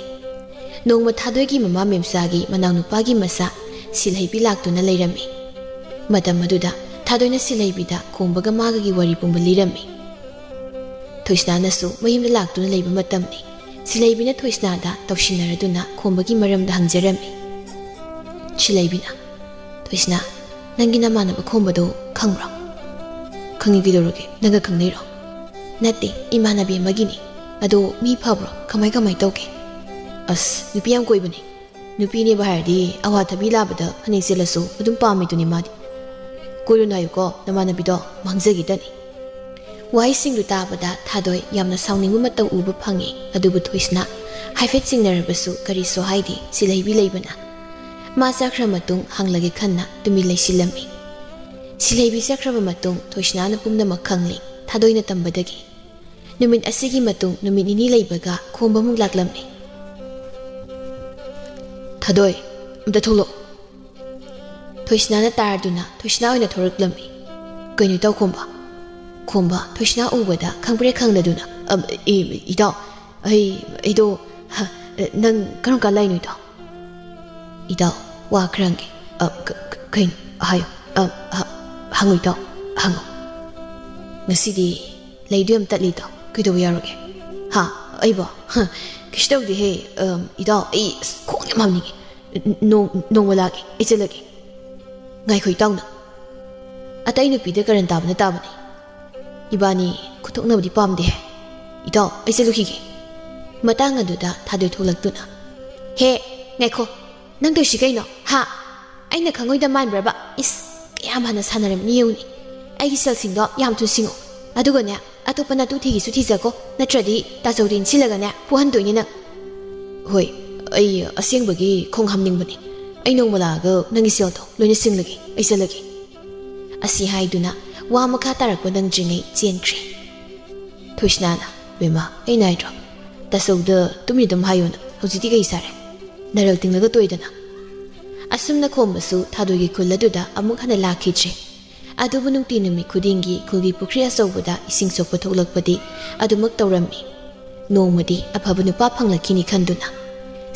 ꯅꯣꯡꯃ ꯊꯥꯗꯣꯏꯒꯤ ꯃꯃꯥ ꯃꯦꯝꯆꯥꯒꯤ ꯃꯅꯥꯎꯅꯨꯄꯥꯒꯤ ꯃꯆꯥ ꯁꯤꯜꯍꯩꯕꯤ ꯂꯥꯛꯇꯨꯅ ꯂꯩꯔꯝꯃꯤ꯫ ꯃꯇꯝ ꯑꯗꯨꯗ ꯊꯥꯗꯣꯏꯅ ꯁꯤꯜꯍꯩꯕꯤꯗ ꯈꯣꯝꯕꯒ ꯃꯥꯒꯒꯤ ꯋꯥꯔꯤ ꯄꯨꯝꯕ ꯂꯤꯔꯝꯃꯤ꯫ ꯊꯣꯏꯁꯅꯥꯅꯁꯨ ꯃꯌꯨꯝꯗ ꯂꯥꯛꯇꯨꯅ ꯂꯩꯕ ꯃꯇꯝꯅꯤ꯫ ꯁꯤꯜꯍꯩꯕꯤꯅ ꯊꯣꯏꯁꯅꯥꯗ ꯇꯧꯁꯤꯟꯅꯔꯗꯨꯅ ꯈꯣꯝꯕꯒꯤ ꯃꯔꯝꯗ ꯍꯪꯖꯔꯝꯃꯤ꯫ ꯁꯤꯜꯍꯩꯕꯤꯅ, "ꯊꯣꯏꯁꯅꯥ, ꯅꯪꯒꯤ ꯅꯃꯥꯟꯅꯕ ꯈꯣꯝꯕꯗꯣ ꯈꯪꯕ꯭ꯔꯣ?" "ꯈꯪꯉꯤ, ꯀꯩꯗꯧꯔꯒꯦ? ꯅꯪꯒ ꯈꯪꯅꯩꯔꯣ?" "ꯅꯠꯇꯦ, ꯏꯃꯥꯟꯅꯕꯤ ꯑꯃꯒꯤꯅꯤ꯫ ꯑꯗꯣ ꯃꯤ ꯐꯕ꯭ꯔꯣ? ꯀꯃꯥꯏ ꯀꯃꯥꯏ ꯇꯧꯒꯦ?" "ꯑꯁ, ꯅꯨꯄꯤ ꯌꯥꯝ ꯀꯣꯏꯕꯅꯦ꯫ ꯅꯨꯄꯤꯅꯦꯕ ꯍꯥꯏꯔꯗꯤ ꯑꯋꯥꯊꯕꯤ ꯂꯥꯕꯗ ꯐꯅꯦꯛ ꯁꯦꯠꯂꯁꯨ ꯑꯗꯨꯝ ꯄꯥꯝꯃꯤꯗꯨꯅꯤ ꯃꯥꯗꯤ꯫ ꯀꯣꯏꯔꯨꯅꯨ ꯍꯥꯏꯌꯨꯀꯣ, ꯅꯃꯥꯟꯅꯕꯤꯗꯣ ꯃꯥꯡꯖꯈꯤꯗꯅꯤ꯫" ꯋꯥꯍꯩꯁꯤꯡꯗꯨ ꯇꯥꯕꯗ ꯊꯥꯗꯣꯏ ꯌꯥꯝꯅ ꯁꯥꯎꯅꯤꯡꯕ ꯃꯇꯧ ꯎꯕ ꯐꯪꯉꯤ꯫ ꯑꯗꯨꯕꯨ ꯊꯣꯏꯁꯅꯥ ꯍꯥꯏꯐꯦꯠ ꯆꯤꯡꯅꯔꯕꯁꯨ ꯀꯔꯤꯁꯨ ꯍꯥꯏꯗꯦ꯫ ꯁꯤꯜꯍꯩꯕꯤ ꯂꯩꯕꯅ꯫ ꯃꯥ ꯆꯠꯈ꯭ꯔ ꯃꯇꯨꯡ ꯍꯪꯂꯒꯦ ꯈꯟꯅ ꯇꯨꯃꯤꯟ ꯂꯩꯁꯤꯜꯂꯝꯃꯤ꯫ ꯁꯤꯜꯍꯩꯕꯤ ꯆꯠꯈ꯭ꯔꯕ ꯃꯇꯨꯡ ꯊꯣꯏꯁꯅꯥꯅ ꯄꯨꯝꯅꯃꯛ ꯈꯪꯂꯤ, ꯊꯥꯗꯣꯏꯅ ꯇꯝꯕꯗꯒꯤ꯫ ꯅꯨꯃꯤꯠ ꯑꯁꯤꯒꯤ ꯃꯇꯨꯡ ꯅꯨꯃꯤꯠ ꯅꯤꯅꯤ ꯂꯩꯕꯒ ꯈꯣꯝꯕ ꯑꯃꯨꯛ ꯂꯥꯛꯂꯝꯃꯤ꯫ "ꯊꯥꯗꯣꯏ, ꯑꯝꯇ ꯊꯣꯛꯂꯛꯑꯣ꯫" ꯊꯣꯏꯁꯅꯥꯅ ꯇꯥꯔꯗꯨꯅ ꯊꯣꯏꯁꯅꯥ ꯑꯣꯏꯅ ꯊꯣꯔꯛꯂꯝꯃꯤ꯫ "ꯀꯩꯅꯣ ꯏꯇꯥꯎ ꯈꯣꯝꯕ?" ꯈꯣꯝꯕ ꯊꯣꯏꯁꯅꯥ ꯎꯕꯗ ꯈꯪꯄ꯭ꯔꯦꯛ ꯈꯪꯗꯗꯨꯅ, "ꯑꯝ, ꯏ-, ꯏꯇꯥꯎ, ꯑꯩ, ꯑꯩꯗꯣ, ꯍ, ꯅꯪ ꯀꯔꯝ ꯀꯥꯟ ꯂꯥꯛꯏꯅꯣ ꯏꯇꯥꯎ?" "ꯏꯇꯥꯎ, ꯋꯥ ꯈꯔ ꯍꯪꯒꯦ꯫" "ꯑ, ꯀ-, ꯀ-, ꯀꯩꯅꯣ? ꯍꯥꯏꯌꯣ꯫" "ꯑ, ꯍ-, ꯍꯪꯉꯨ ꯏꯇꯥꯎ, ꯍꯪꯉꯨ꯫" "ꯉꯁꯤꯗꯤ ꯂꯩꯗꯣ ꯌꯥꯝ ꯇꯠꯂꯤ ꯏꯇꯥꯎ, ꯀꯩꯗꯧꯕ ꯌꯥꯎꯔꯒꯦ?" "ꯍꯥ? ꯑꯩꯕꯣ? ꯍ, ꯀꯩꯁꯨ ꯇꯧꯗꯦꯍꯦ, ꯑꯝ, ꯏꯇꯥꯎ, ꯑꯩ, ꯑꯁ, ꯈꯣꯡ ꯌꯥꯝ ꯍꯥꯝꯅꯤꯡꯉꯦ꯫ ꯅꯣꯡ-, ꯅꯣꯡꯃ ꯂꯥꯛꯀꯦ, ꯑꯩ ꯆꯠꯂꯒꯦ꯫" "ꯉꯥꯏꯈꯣ ꯏꯇꯥꯎ ꯅꯪ꯫ ꯑꯇꯩ ꯅꯨꯄꯤꯗ ꯀꯔꯟ ꯇꯥꯕꯅ ꯇꯥꯕꯅꯤ꯫ ꯏꯕꯥꯅꯤ ꯈꯨꯠꯊꯣꯛꯅꯕꯗꯤ ꯄꯥꯝꯗꯦ꯫ ꯏꯇꯥꯎ, ꯑꯩ ꯆꯠꯂꯨꯈꯤꯒꯦ꯫" ꯃꯇꯥꯡ ꯑꯗꯨꯗ ꯊꯥꯗꯣꯏ ꯊꯣꯛꯂꯛꯇꯨꯅ, "ꯍꯦ, ꯉꯥꯏꯈꯣ, ꯅꯪ ꯇꯧꯏꯁꯤ ꯀꯩꯅꯣ? ꯍꯥ? ꯑꯩꯅ ꯈꯪꯉꯣꯏꯗ ꯃꯥꯟꯕ꯭ꯔꯕ? ꯏꯁ!" ꯀꯌꯥꯝ ꯍꯥꯟꯅ ꯁꯥꯟꯅꯔꯝꯅꯤ ꯌꯦꯡꯉꯨꯅꯦ꯫ ꯑꯩꯒꯤ ꯁꯦꯜꯁꯤꯡꯗꯣ ꯌꯥꯝ ꯊꯨꯅ ꯁꯤꯡꯉꯣ꯫ ꯑꯗꯨꯒꯅꯦ, ꯑꯇꯣꯞꯄ ꯅꯇꯨ ꯊꯤꯒꯦꯁꯨ ꯊꯤꯖꯀꯣ, ꯅꯠꯇ꯭ꯔꯗꯤ ꯇꯥꯆꯧꯗ ꯏꯟꯁꯤꯜꯂꯒꯅꯦ ꯐꯨꯍꯟꯗꯣꯏꯅꯤ ꯅꯪ꯫ ꯍꯣꯏ, ꯑꯩ ꯑꯁꯦꯡꯕꯒꯤ ꯈꯣꯡ ꯍꯥꯝꯅꯤꯡꯕꯅꯤ꯫ ꯑꯩ ꯅꯣꯡꯃ ꯂꯥꯛꯑꯒ ꯅꯪꯒꯤ ꯁꯦꯜꯗꯣ ꯂꯣꯏꯅ ꯁꯤꯡꯂꯒꯦ, ꯑꯩ ꯆꯠꯂꯒꯦ꯫ ꯑꯁꯤ ꯍꯥꯏꯗꯨꯅ ꯋꯥ ꯃꯈꯥ ꯇꯥꯔꯛꯄ ꯅꯪꯗ꯭ꯔꯤꯉꯩ ꯆꯦꯟꯈ꯭ꯔꯦ꯫ ꯊꯣꯏꯁꯅꯥꯅ, "ꯕꯦꯝꯃ, ꯑꯩꯅ ꯍꯥꯏꯗ꯭ꯔꯣ, ꯇꯥꯆꯧꯗ ꯇꯨꯃꯤꯟ ꯑꯗꯨꯝ ꯍꯥꯏꯌꯣꯅ, ꯍꯧꯖꯤꯛꯇꯤ ꯀꯩ ꯁꯥꯔꯦ? ꯅꯔꯜ ꯇꯤꯡꯂꯒ ꯇꯣꯏꯗꯅ?" ꯑꯁꯨꯝꯅ ꯈꯣꯝꯕꯁꯨ ꯊꯥꯗꯣꯏꯒꯤ ꯈꯨꯜ ꯑꯗꯨꯗ ꯑꯃꯨꯛ ꯍꯟꯅ ꯂꯥꯛꯈꯤꯗ꯭ꯔꯦ꯫ ꯑꯗꯨꯕꯨ ꯅꯨꯡꯇꯤ ꯅꯨꯃꯤꯠ ꯈꯨꯗꯤꯡꯒꯤ ꯈꯨꯜꯒꯤ ꯄꯨꯈ꯭ꯔꯤ ꯑꯆꯧꯕꯗ ꯏꯁꯤꯡ ꯁꯣꯛꯄ ꯊꯣꯛꯂꯛꯄꯗꯤ ꯑꯗꯨꯃꯛ ꯇꯧꯔꯝꯃꯤ꯫ ꯅꯣꯡꯃꯗꯤ ꯑꯐꯕ ꯅꯨꯄꯥ ꯐꯪꯂꯛꯈꯤꯅꯤ ꯈꯟꯗꯨꯅ,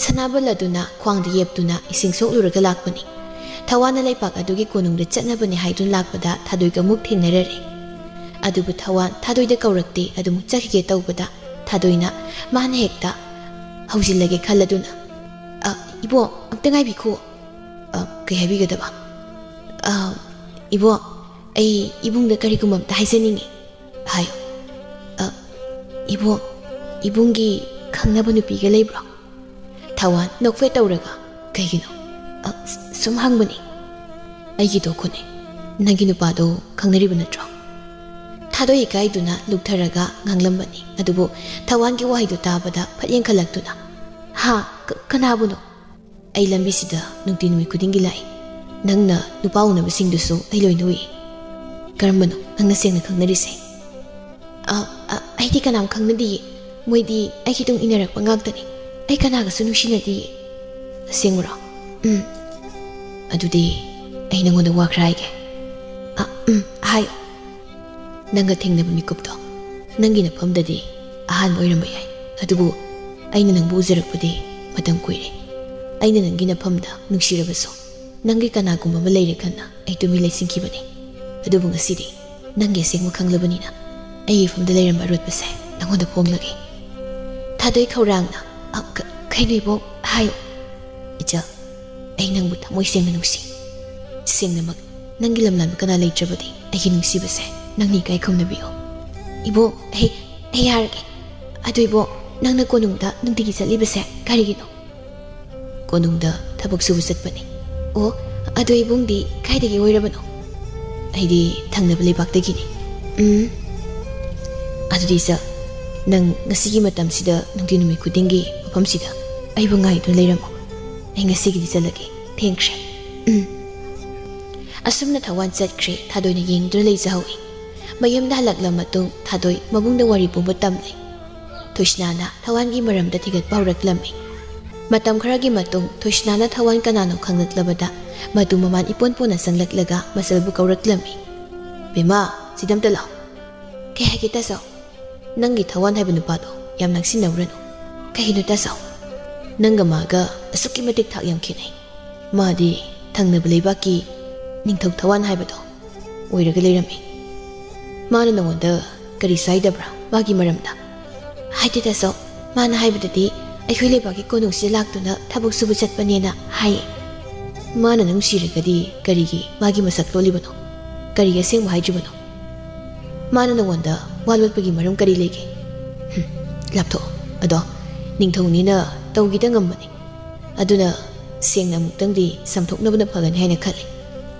ꯁꯅꯥꯕꯜ ꯑꯗꯨꯅ ꯈ꯭ꯋꯥꯡꯗ ꯌꯦꯞꯇꯨꯅ ꯏꯁꯤꯡ ꯁꯣꯛꯂꯨꯔꯒ ꯂꯥꯛꯄꯅꯤ꯫ ꯊꯋꯥꯟꯅ ꯂꯩꯄꯥꯛ ꯑꯗꯨꯒꯤ ꯀꯣꯅꯨꯡꯗ ꯆꯠꯅꯕꯅꯤ ꯍꯥꯏꯗꯨꯅ ꯂꯥꯛꯄꯗ ꯊꯥꯗꯣꯏꯒ ꯑꯃꯨꯛ ꯊꯦꯡꯅꯔꯔꯦ꯫ ꯑꯗꯨꯕꯨ ꯊꯋꯥꯟ ꯊꯥꯗꯣꯏꯗ ꯀꯧꯔꯛꯇꯦ, ꯑꯗꯨꯃꯨꯛ ꯆꯠꯈꯤꯒꯦ ꯇꯧꯕꯗ ꯊꯥꯗꯣꯏꯅ ꯃꯥꯅ ꯍꯦꯛꯇ ꯍꯧꯖꯤꯜꯂꯒꯦ ꯈꯜꯂꯗꯨꯅ, "ꯑ, ꯏꯕꯣ, ꯑꯝꯇ ꯉꯥꯏꯕꯤꯈꯣ꯫" "ꯑ, ꯀꯩ ꯍꯥꯏꯕꯤꯒꯗꯕ?" "ꯑ, ꯏꯕꯣ, ꯑꯩ ꯏꯕꯨꯡꯗ ꯀꯔꯤꯒꯨꯝꯕ ꯑꯝꯇ ꯍꯥꯏꯖꯅꯤꯡꯉꯤ꯫" "ꯍꯥꯏꯌꯨ꯫" "ꯑ, ꯏꯕꯣ, ꯏꯕꯨꯡꯒꯤ ꯈꯪꯅꯕ ꯅꯨꯄꯤꯒ ꯂꯩꯕ꯭ꯔꯣ?" ꯊꯋꯥꯟ ꯅꯣꯛꯐꯦꯠ ꯇꯧꯔꯒ, "ꯀꯩꯒꯤꯅꯣ?" "ꯑ, ꯁ-, ꯁꯨꯝ ꯍꯪꯕꯅꯤ꯫" "ꯑꯩꯒꯤꯗꯣ ꯈꯨꯠꯅꯦ, ꯅꯪꯒꯤ ꯅꯨꯄꯥꯗꯣ ꯈꯪꯅꯔꯤꯕ ꯅꯠꯇ꯭ꯔꯣ?" ꯊꯥꯗꯣꯏ ꯏꯀꯥꯏꯗꯨꯅ ꯂꯨꯞꯊꯔꯒ ꯉꯥꯡꯂꯝꯕꯅꯤ꯫ ꯑꯗꯨꯕꯨ ꯊꯋꯥꯟꯒꯤ ꯋꯥꯍꯩꯗꯨ ꯇꯥꯕꯗ ꯐꯠ ꯌꯦꯡꯈꯠꯂꯛꯇꯨꯅ, "ꯍꯥ? ꯀ-, ꯀꯅꯥꯕꯨꯅꯣ?" "ꯑꯩ ꯂꯝꯕꯤꯁꯤꯗ ꯅꯨꯡꯇꯤ ꯅꯨꯃꯤꯠ ꯈꯨꯗꯤꯡꯒꯤ ꯂꯥꯛꯏ꯫ ꯅꯪꯅ ꯅꯨꯄꯥ ꯎꯅꯕꯁꯤꯡꯗꯨꯁꯨ ꯑꯩ ꯂꯣꯏꯅ ꯎꯏ꯫" "ꯀꯔꯝꯕꯅꯣ ꯅꯪꯅ ꯁꯦꯡꯅ ꯈꯪꯅꯔꯤꯁꯦ?" "ꯑ, ꯑ, ꯑꯩꯗꯤ ꯀꯅꯥꯝ ꯈꯪꯅꯗꯤꯌꯦ꯫ ꯃꯣꯏꯗꯤ ꯑꯩꯒꯤ ꯇꯨꯡ ꯏꯟꯅꯔꯛꯄ ꯉꯥꯛꯇꯅꯤ꯫ ꯑꯩ ꯀꯅꯥꯒꯁꯨ ꯅꯨꯡꯁꯤꯅꯗꯤꯌꯦ꯫" "ꯑꯁꯦꯡꯕꯔꯣ?" "ꯎꯝ꯫" "ꯑꯗꯨꯗꯤ ꯑꯩ ꯅꯉꯣꯟꯗ ꯋꯥ ꯈꯔ ꯍꯥꯏꯒꯦ꯫" "ꯑ, ꯎꯝ, ꯍꯥꯏꯌꯣ꯫" "ꯅꯪꯒ ꯊꯦꯡꯅꯕ ꯃꯤꯀꯨꯞꯇꯣ ꯅꯪꯒꯤ ꯅꯐꯝꯗꯗꯤ ꯑꯍꯥꯟꯕ ꯑꯣꯏꯔꯝꯕ ꯌꯥꯏ, ꯑꯗꯨꯕꯨ ꯑꯩꯅ ꯅꯪꯕꯨ ꯎꯖꯔꯛꯄꯗꯤ ꯃꯇꯝ ꯀꯨꯏꯔꯦ꯫ ꯑꯩꯅ ꯅꯪꯒꯤ ꯅꯐꯝꯗ ꯅꯨꯡꯁꯤꯔꯕꯁꯨ, ꯅꯪꯒꯤ ꯀꯅꯥꯒꯨꯝꯕ ꯑꯃ ꯂꯩꯔꯦ ꯈꯟꯅ ꯑꯩ ꯇꯨꯃꯤꯟ ꯂꯩꯁꯤꯟꯈꯤꯕꯅꯤ꯫ ꯑꯗꯨꯕꯨ ꯉꯁꯤꯗꯤ ꯅꯪꯒꯤ ꯑꯁꯦꯡꯕ ꯈꯪꯂꯕꯅꯤꯅ, ꯑꯩꯒꯤ ꯏꯐꯝꯗ ꯂꯩꯔꯝꯕ ꯑꯔꯣꯠꯄꯁꯦ ꯅꯉꯣꯟꯗ ꯐꯣꯡꯂꯒꯦ꯫" ꯊꯥꯗꯣꯏ ꯈꯧꯔꯥꯡꯅ, "ꯑ, ꯀ-, ꯀꯩꯅꯣ ꯏꯕꯣꯛ? ꯍꯥꯏꯌꯨ꯫" "ꯏꯆꯥ, ꯑꯩ ꯅꯪꯕꯨ ꯊꯃꯣꯏ ꯁꯦꯡꯅ ꯅꯨꯡꯁꯤ꯫ ꯁꯦꯡꯅꯃꯛ ꯅꯪꯒꯤ ꯂꯝꯂꯥꯟꯕ ꯀꯅꯥ ꯂꯩꯇ꯭ꯔꯕꯗꯤ ꯑꯩꯒꯤ ꯅꯨꯡꯁꯤꯕꯁꯦ ꯅꯪꯅ ꯏꯀꯥꯏ ꯈꯨꯝꯅꯕꯤꯌꯨ꯫" "ꯏꯕꯣꯛ, ꯑꯩ, ꯑꯩ ꯌꯥꯔꯒꯦ꯫ ꯑꯗꯨ ꯏꯕꯣꯛ, ꯅꯪꯅ ꯀꯣꯅꯨꯡꯗ ꯅꯨꯡꯇꯤꯒꯤ ꯆꯠꯂꯤꯕꯁꯦ ꯀꯔꯤꯒꯤꯅꯣ?" "ꯀꯣꯅꯨꯡꯗ ꯊꯕꯛ ꯁꯨꯕ ꯆꯠꯄꯅꯤ꯫" "ꯑꯣ, ꯑꯗꯨ ꯏꯕꯨꯡꯗꯤ ꯀꯥꯏꯗꯒꯤ ꯑꯣꯏꯔꯕꯅꯣ?" ꯑꯩꯗꯤ ꯊꯪꯅꯕ ꯂꯩꯕꯥꯛꯇꯒꯤꯅꯤ꯫ ꯎꯝ꯫ ꯑꯗꯨꯗꯤ ꯏꯆꯜ, ꯅꯪ ꯉꯁꯤꯒꯤ ꯃꯇꯝꯁꯤꯗ ꯅꯨꯡꯊꯤꯜ ꯅꯨꯃꯤꯠ ꯈꯨꯗꯤꯡꯒꯤ ꯃꯐꯝꯁꯤꯗ ꯑꯩꯕꯨ ꯉꯥꯏꯗꯨꯅ ꯂꯩꯔꯝꯃꯨ꯫ ꯑꯩ ꯉꯁꯤꯒꯤꯗꯤ ꯆꯠꯂꯒꯦ꯫ ꯊꯦꯡꯈ꯭ꯔꯦ꯫ ꯎꯝ꯫ ꯑꯁꯨꯝꯅ ꯊꯋꯥꯟ ꯆꯠꯈ꯭ꯔꯦ꯫ ꯊꯥꯗꯣꯏꯅ ꯌꯦꯡꯗꯨꯅ ꯂꯩꯖꯍꯧꯏ꯫ ꯃꯌꯨꯝꯗ ꯍꯜꯂꯛꯂꯕ ꯃꯇꯨꯡ ꯊꯥꯗꯣꯏ ꯃꯕꯨꯡꯗ ꯋꯥꯔꯤ ꯄꯨꯝꯕ ꯇꯝꯂꯦ꯫ ꯊꯣꯏꯁꯅꯥꯅ ꯊꯋꯥꯟꯒꯤ ꯃꯔꯝꯗ ꯊꯤꯒꯠꯄ ꯍꯧꯔꯛꯂꯝꯃꯤ꯫ ꯃꯇꯝ ꯈꯔꯒꯤ ꯃꯇꯨꯡ ꯊꯣꯏꯁꯅꯥꯅ ꯊꯋꯥꯟ ꯀꯅꯥꯅꯣ ꯈꯪꯂꯛꯂꯕꯗ ꯃꯗꯨ ꯃꯃꯥꯟ ꯏꯄꯣꯟ ꯄꯣꯟꯅ ꯆꯪꯂꯛꯂꯒ ꯃꯆꯜꯕꯨ ꯀꯧꯔꯛꯂꯝꯃꯤ꯫ "ꯕꯦꯝꯃ, ꯁꯤꯗ ꯑꯝꯇ ꯂꯥꯛꯑꯣ꯫" "ꯀꯩ ꯍꯥꯏꯒꯦ ꯇꯥꯆꯧ?" "ꯅꯪꯒꯤ ꯊꯋꯥꯟ ꯍꯥꯏꯕ ꯅꯨꯄꯥꯗꯣ ꯌꯥꯝ ꯅꯛꯁꯤꯟꯅꯧꯔꯅꯨ꯫" "ꯀꯩꯒꯤꯅꯣ ꯇꯥꯆꯧ?" "ꯅꯪꯒ ꯃꯥꯒ ꯑꯁꯨꯛꯀꯤ ꯃꯇꯤꯛ ꯊꯥꯛ ꯌꯥꯝ ꯈꯦꯠꯅꯩ꯫ ꯃꯥꯗꯤ ꯊꯪꯅꯕ ꯂꯩꯕꯥꯛꯀꯤ ꯅꯤꯡꯊꯧ ꯊꯋꯥꯟ ꯍꯥꯏꯕꯗꯣ ꯑꯣꯏꯔꯒ ꯂꯩꯔꯝꯃꯤ꯫ ꯃꯥꯅ ꯅꯉꯣꯟꯗ ꯀꯔꯤꯁꯨ ꯍꯥꯏꯗꯕ꯭ꯔꯥ ꯃꯥꯒꯤ ꯃꯔꯝꯗ?" "ꯍꯥꯏꯗꯦ ꯇꯥꯆꯧ꯫ ꯃꯥꯅ ꯍꯥꯏꯕꯗꯗꯤ ꯑꯩꯈꯣꯏ ꯂꯩꯕꯥꯛꯀꯤ ꯀꯣꯅꯨꯡꯁꯤꯗ ꯂꯥꯛꯇꯨꯅ ꯊꯕꯛ ꯁꯨꯕ ꯆꯠꯄꯅꯦꯅ ꯍꯥꯏꯌꯦ꯫" "ꯃꯥꯅ ꯅꯪ ꯅꯨꯡꯁꯤꯔꯒꯗꯤ ꯀꯔꯤꯒꯤ ꯃꯥꯒꯤ ꯃꯁꯛ ꯂꯣꯠꯂꯤꯕꯅꯣ? ꯀꯔꯤꯒꯤ ꯑꯁꯦꯡꯕ ꯍꯥꯏꯗ꯭ꯔꯤꯕꯅꯣ? ꯃꯥꯅ ꯅꯉꯣꯟꯗ ꯋꯥ ꯂꯣꯠꯄꯒꯤ ꯃꯔꯝ ꯀꯔꯤ ꯂꯩꯒꯦ?" "ꯍꯨꯝ, ꯂꯥꯞꯊꯣꯛꯑꯣ꯫ ꯑꯗꯣ ꯅꯤꯡꯊꯧꯅꯤꯅ ꯇꯧꯒꯦꯗ ꯉꯝꯕꯅꯤ꯫ ꯑꯗꯨꯅ ꯁꯦꯡꯅ ꯑꯃꯨꯛꯇꯪꯗꯤ ꯆꯥꯝꯊꯣꯛꯅꯕꯅ ꯐꯒꯅꯤ ꯍꯥꯏꯅ ꯈꯜꯂꯤ꯫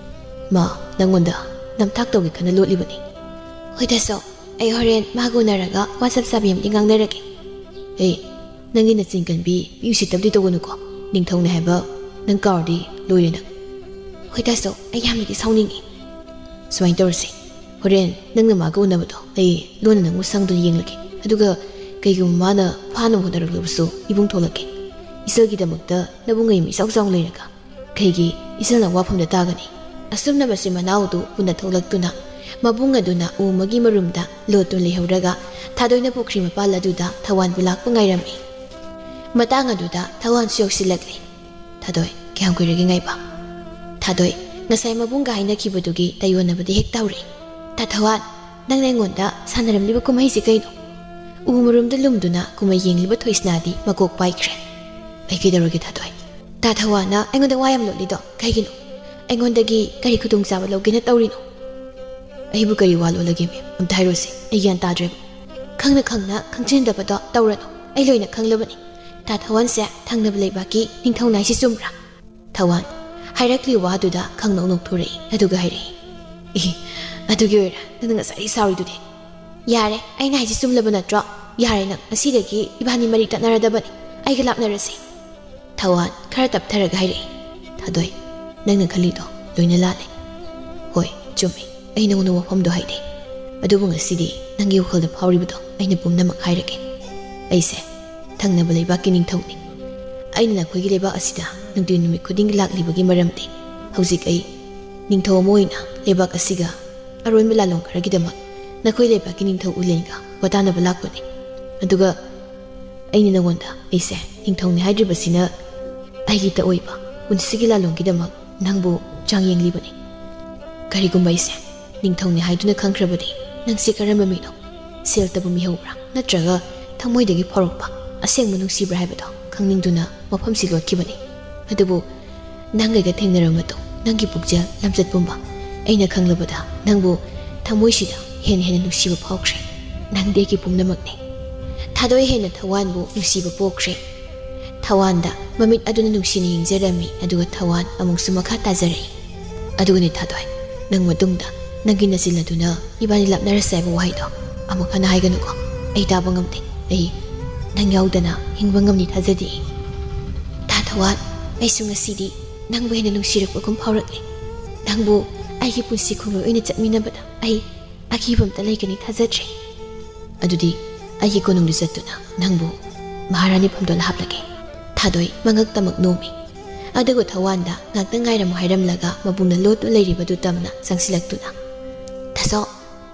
ꯃꯥ ꯅꯪꯉꯣꯟꯗ ꯅꯝꯊꯥꯛ ꯇꯧꯒꯦ ꯈꯟꯅ ꯂꯣꯠꯂꯤꯕꯅꯤ꯫" "ꯍꯣꯏ ꯇꯥꯆꯧ, ꯑꯩ ꯍꯣꯔꯦꯟ ꯃꯥꯒ ꯎꯅꯔꯒ ꯋꯥ ꯆꯞ ꯆꯥꯕꯤ ꯑꯃꯗꯤ ꯉꯥꯡꯅꯔꯒꯦ꯫" "ꯑꯦ, ꯅꯪꯒꯤ ꯅꯆꯤꯟ ꯀꯟꯕꯤ ꯃꯤ ꯎꯁꯤꯠꯇꯕꯗꯤ ꯇꯧꯒꯅꯨꯀꯣ꯫ ꯅꯤꯡꯊꯧꯅꯦ ꯍꯥꯏꯕ ꯅꯪ ꯀꯥꯎꯔꯗꯤ ꯂꯣꯏꯔꯦ ꯅꯪ꯫" "ꯍꯣꯏ ꯇꯥꯆꯧ, ꯑꯩ ꯌꯥꯝꯅꯗꯤ ꯁꯥꯎꯅꯤꯡꯉꯤ꯫" "ꯁꯨꯃꯥꯏꯅ ꯇꯧꯔꯁꯤ, ꯍꯣꯔꯦꯟ ꯅꯪꯅ ꯃꯥꯒ ꯎꯅꯕꯗꯣ ꯑꯩ ꯂꯣꯟꯅ ꯅꯪꯕꯨ ꯁꯪꯗꯨꯅ ꯌꯦꯡꯂꯒꯦ꯫ ꯑꯗꯨꯒ ꯀꯩꯒꯨꯝꯕ ꯃꯥꯅ ꯐꯥꯅꯕ ꯍꯣꯠꯅꯔꯛꯂꯕꯁꯨ ꯏꯕꯨꯡ ꯊꯣꯛꯂꯛꯀꯦ꯫ ꯏꯆꯜꯒꯤꯗꯃꯛꯇ ꯅꯕꯨꯡ ꯑꯩ ꯏꯆꯥꯎ ꯆꯥꯎꯅ ꯂꯩꯔꯒ ꯀꯩꯒꯤ ꯏꯆꯜꯅ ꯋꯥꯐꯝꯗ ꯇꯥꯒꯅꯤ?" ꯑꯁꯨꯝꯅ ꯃꯆꯤꯟ ꯃꯅꯥꯎꯗꯨ ꯎꯅ ꯊꯣꯛꯂꯛꯇꯨꯅ ꯃꯕꯨꯡ ꯑꯗꯨꯅ ꯎ ꯑꯃꯒꯤ ꯃꯔꯨꯝꯗ ꯂꯣꯠꯇꯨꯅ ꯂꯩꯍꯧꯔꯒ ꯊꯥꯗꯣꯏꯅ ꯄꯨꯈ꯭ꯔꯤ ꯃꯄꯥꯜ ꯑꯗꯨꯗ ꯊꯋꯥꯟꯕꯨ ꯂꯥꯛꯄ ꯉꯥꯏꯔꯝꯃꯤ꯫ ꯃꯇꯥꯡ ꯑꯗꯨꯗ ꯊꯋꯥꯟꯁꯨ ꯌꯧꯁꯤꯜꯂꯛꯂꯤ꯫ "ꯊꯥꯗꯣꯏ, ꯀꯌꯥꯝ ꯀꯨꯏꯔꯒꯦ ꯉꯥꯏꯕ?" ꯊꯥꯗꯣꯏ, ꯉꯁꯥꯏ ꯃꯕꯨꯡꯒ ꯍꯥꯏꯅꯈꯤꯕꯗꯨꯒꯤ ꯇꯥꯏꯌꯣꯟꯅꯕꯗꯤ ꯍꯦꯛ ꯇꯧꯔꯦ꯫ "ꯇꯥ ꯊꯋꯥꯟ, ꯅꯪꯅ ꯑꯩꯉꯣꯟꯗ ꯁꯥꯟꯅꯔꯝꯂꯤꯕ ꯀꯨꯝꯍꯩꯁꯤ ꯀꯩꯅꯣ?" ꯎ ꯃꯔꯨꯝꯗ ꯂꯨꯝꯗꯨꯅ ꯀꯨꯝꯍꯩ ꯌꯦꯡꯂꯤꯕ ꯊꯣꯏꯁꯅꯥꯗꯤ ꯃꯀꯣꯛ ꯄꯥꯏꯈ꯭ꯔꯦ꯫ "ꯑꯩ ꯀꯩꯗꯧꯔꯒꯦ ꯊꯥꯗꯣꯏ?" "ꯇꯥ ꯊꯋꯥꯟꯅ ꯑꯩꯉꯣꯟꯗ ꯋꯥ ꯌꯥꯝ ꯂꯣꯠꯂꯤꯗꯣ ꯀꯩꯒꯤꯅꯣ? ꯑꯩꯉꯣꯟꯗꯒꯤ ꯀꯔꯤ ꯈꯨꯗꯣꯡꯆꯥꯕ ꯂꯧꯒꯦꯅ ꯇꯧꯔꯤꯅꯣ?" "ꯑꯩꯕꯨ ꯀꯔꯤ ꯋꯥ ꯂꯣꯠꯂꯒꯦ ꯃꯦꯝ? ꯑꯝꯇ ꯍꯥꯏꯔꯣꯁꯦ, ꯑꯩ ꯒ꯭ꯌꯥꯟ ꯇꯥꯗ꯭ꯔꯦꯕ꯫" "ꯈꯪꯅ ꯈꯪꯅ ꯈꯪꯖꯤꯟꯗꯕꯗꯣ ꯇꯧꯔꯅꯨ, ꯑꯩ ꯂꯣꯏꯅ ꯈꯪꯂꯕꯅꯤ꯫ ꯇꯥ ꯊꯋꯥꯟꯁꯦ ꯊꯪꯅꯕ ꯂꯩꯕꯥꯛꯀꯤ ꯅꯤꯡꯊꯧꯅꯦ ꯍꯥꯏꯁꯤ ꯆꯨꯝꯕ꯭ꯔꯥ?" ꯊꯋꯥꯟ ꯍꯥꯏꯔꯛꯂꯤꯕ ꯋꯥꯗꯨꯗ ꯈꯪꯅꯧ ꯅꯣꯛꯊꯣꯔꯛꯏ, ꯑꯗꯨꯒ ꯍꯥꯏꯔꯛꯏ, ꯑꯦ, ꯑꯗꯨꯒꯤ ꯑꯣꯏꯔꯦ ꯅꯪꯅ ꯉꯁꯥꯏ ꯁꯥꯎꯔꯤꯗꯨꯗꯤ꯫ ꯌꯥꯔꯦ, ꯑꯩꯅ ꯍꯥꯏꯁꯤ ꯆꯨꯝꯂꯕ ꯅꯠꯇ꯭ꯔꯣ? ꯌꯥꯔꯦ, ꯅꯪ ꯉꯁꯤꯗꯒꯤ ꯏꯕꯥꯅꯤ ꯃꯔꯤ ꯇꯠꯅꯔꯗꯕꯅꯤ꯫ ꯑꯩꯒ ꯂꯥꯞꯅꯔꯁꯤ꯫ ꯊꯋꯥꯟ ꯈꯔ ꯇꯞꯊꯔꯒ ꯍꯥꯏꯔꯛꯏ, "ꯊꯥꯗꯣꯏ, ꯅꯪꯅ ꯈꯜꯂꯤꯗꯣ ꯂꯣꯏꯅ ꯂꯥꯜꯂꯦ꯫ ꯍꯣꯏ, ꯆꯨꯝꯃꯤ, ꯑꯩ ꯅꯉꯣꯟꯗ ꯋꯥꯐꯝꯗꯣ ꯍꯥꯏꯗꯦ꯫ ꯑꯗꯨꯕꯨ ꯉꯁꯤꯗꯤ ꯅꯪꯒꯤ ꯋꯥꯈꯜꯗ ꯐꯥꯎꯔꯤꯕꯗꯣ ꯑꯩꯅ ꯄꯨꯝꯅꯃꯛ ꯍꯥꯏꯔꯒꯦ꯫ ꯑꯩꯁꯦ ꯊꯪꯅꯕ ꯂꯩꯕꯥꯛꯀꯤ ꯅꯤꯡꯊꯧꯅꯤ꯫ ꯑꯩꯅ ꯅꯈꯣꯏꯒꯤ ꯂꯩꯕꯥꯛ ꯑꯁꯤꯗ ꯅꯨꯡꯇꯤ ꯅꯨꯃꯤꯠ ꯈꯨꯗꯤꯡꯒꯤ ꯂꯥꯛꯂꯤꯕꯒꯤ ꯃꯔꯝꯗꯤ ꯍꯧꯖꯤꯛ ꯑꯩ ꯅꯤꯡꯊꯧ ꯑꯃ ꯑꯣꯏꯅ ꯂꯩꯕꯥꯛ ꯑꯁꯤꯒ ꯑꯔꯣꯟꯕ ꯂꯥꯂꯣꯡ ꯈꯔꯒꯤꯗꯃꯛ ꯅꯈꯣꯏ ꯂꯩꯕꯥꯛꯀꯤ ꯅꯤꯡꯊꯧ ꯎꯂꯦꯟꯒ ꯋꯥꯇꯥꯅꯕ ꯂꯥꯛꯄꯅꯤ꯫ ꯑꯗꯨꯒ ꯑꯩꯅ ꯅꯉꯣꯟꯗ ꯑꯩꯁꯦ ꯅꯤꯡꯊꯧꯅꯤ ꯍꯥꯏꯗ꯭ꯔꯤꯕꯁꯤꯅ ꯑꯩꯒꯤ ꯇꯑꯣꯏꯕ ꯄꯨꯟꯁꯤꯒꯤ ꯂꯥꯂꯣꯡꯒꯤꯗꯃꯛ ꯅꯪꯕꯨ ꯆꯥꯡꯌꯦꯡꯂꯤꯕꯅꯤ꯫ ꯀꯔꯤꯒꯨꯝꯕ ꯑꯩꯁꯦ ꯅꯤꯡꯊꯧꯅꯤ ꯍꯥꯏꯗꯨꯅ ꯈꯪꯈ꯭ꯔꯕꯗꯤ ꯅꯪꯁꯦ ꯀꯔꯝꯕ ꯃꯤꯅꯣ? ꯁꯦꯜ ꯇꯕꯨ ꯃꯤꯍꯧꯕ꯭ꯔꯥ? ꯅꯠꯇ꯭ꯔꯒ ꯊꯃꯣꯏꯗꯒꯤ ꯐꯥꯎꯔꯛꯄ ꯑꯁꯦꯡꯕ ꯅꯨꯡꯁꯤꯕ꯭ꯔꯥ ꯍꯥꯏꯕꯗꯣ ꯈꯪꯅꯤꯡꯗꯨꯅ ꯋꯥꯐꯝꯁꯤ ꯂꯣꯠꯈꯤꯕꯅꯤ꯫ ꯑꯗꯨꯕꯨ ꯅꯪꯒꯩꯒ ꯊꯦꯡꯅꯔꯕ ꯃꯇꯨꯡ ꯅꯪꯒꯤ ꯄꯨꯛꯆꯦꯜ ꯂꯝꯆꯠ ꯄꯨꯝꯕ ꯑꯩꯅ ꯈꯪꯂꯕꯗ ꯅꯪꯕꯨ ꯊꯃꯣꯏꯁꯤꯗ ꯍꯦꯟꯅ ꯍꯦꯟꯅ ꯅꯨꯡꯁꯤꯕ ꯐꯥꯎꯈ꯭ꯔꯦ꯫ ꯅꯪꯗꯤ ꯑꯩꯒꯤ ꯄꯨꯝꯅꯃꯛꯅꯤ꯫ ꯊꯥꯗꯣꯏ ꯍꯦꯟꯅ ꯊꯋꯥꯟꯕꯨ ꯅꯨꯡꯁꯤꯕ ꯄꯣꯛꯈ꯭ꯔꯦ꯫ ꯊꯋꯥꯟꯗ ꯃꯃꯤꯠ ꯑꯗꯨꯅ ꯅꯨꯡꯁꯤꯅ ꯌꯦꯡꯖꯔꯝꯃꯤ, ꯑꯗꯨꯒ ꯊꯋꯥꯟ ꯑꯃꯨꯛꯁꯨ ꯃꯈꯥ ꯇꯥꯖꯔꯛꯏ꯫ ꯑꯗꯨꯒꯅꯤ ꯊꯥꯗꯣꯏ, ꯅꯪ ꯃꯇꯨꯡꯗ ꯅꯪꯒꯤ ꯅꯆꯤꯜ ꯑꯗꯨꯅ ꯏꯕꯥꯅꯤ ꯂꯥꯞꯅꯔꯁꯦ ꯍꯥꯏꯕ ꯋꯥꯍꯩꯗꯣ ꯑꯃꯨꯛ ꯍꯟꯅ ꯍꯥꯏꯒꯅꯨꯀꯣ꯫ ꯑꯩ ꯇꯥꯕ ꯉꯝꯗꯦ꯫ ꯑꯩ ꯅꯪ ꯌꯥꯎꯗꯅ ꯍꯤꯡꯕ ꯉꯝꯅꯤ ꯊꯥꯖꯗꯦ꯫ ꯊꯥ ꯊꯋꯥꯟ, ꯑꯩꯁꯨ ꯉꯁꯤꯗꯤ ꯅꯪꯕꯨ ꯍꯦꯟꯅ ꯅꯨꯡꯁꯤꯔꯛꯄꯒꯨꯝ ꯐꯥꯎꯔꯛꯂꯦ꯫ ꯅꯪꯕꯨ ꯑꯩꯒꯤ ꯄꯨꯟꯁꯤ ꯈꯣꯡꯂꯣꯏ ꯑꯣꯏꯅ ꯆꯠꯃꯤꯟꯅꯕꯗ ꯑꯩ ꯑꯀꯤꯕ ꯑꯝꯇ ꯂꯩꯒꯅꯤ ꯊꯥꯖꯗ꯭ꯔꯦ꯫ ꯑꯗꯨꯗꯤ ꯑꯩꯒꯤ ꯀꯣꯅꯨꯡꯗ ꯆꯠꯇꯨꯅ ꯅꯪꯕꯨ ꯃꯍꯥꯔꯥꯅꯤ ꯐꯝꯗꯣꯜ ꯍꯥꯞꯂꯒꯦ꯫ ꯊꯥꯗꯣꯏ ꯃꯉꯛꯇꯃꯛ ꯅꯣꯝꯃꯤ꯫ ꯑꯗꯨꯒ ꯊꯋꯥꯟꯗ ꯉꯥꯛꯇꯪ ꯉꯥꯏꯔꯝꯃꯨ ꯍꯥꯏꯔꯝꯂꯒ ꯃꯕꯨꯡꯅ ꯂꯣꯠꯇꯨ ꯂꯩꯔꯤꯕꯗꯨ ꯇꯝꯅ ꯆꯪꯁꯤꯜꯂꯛꯇꯨꯅ, "ꯇꯥꯆꯧ,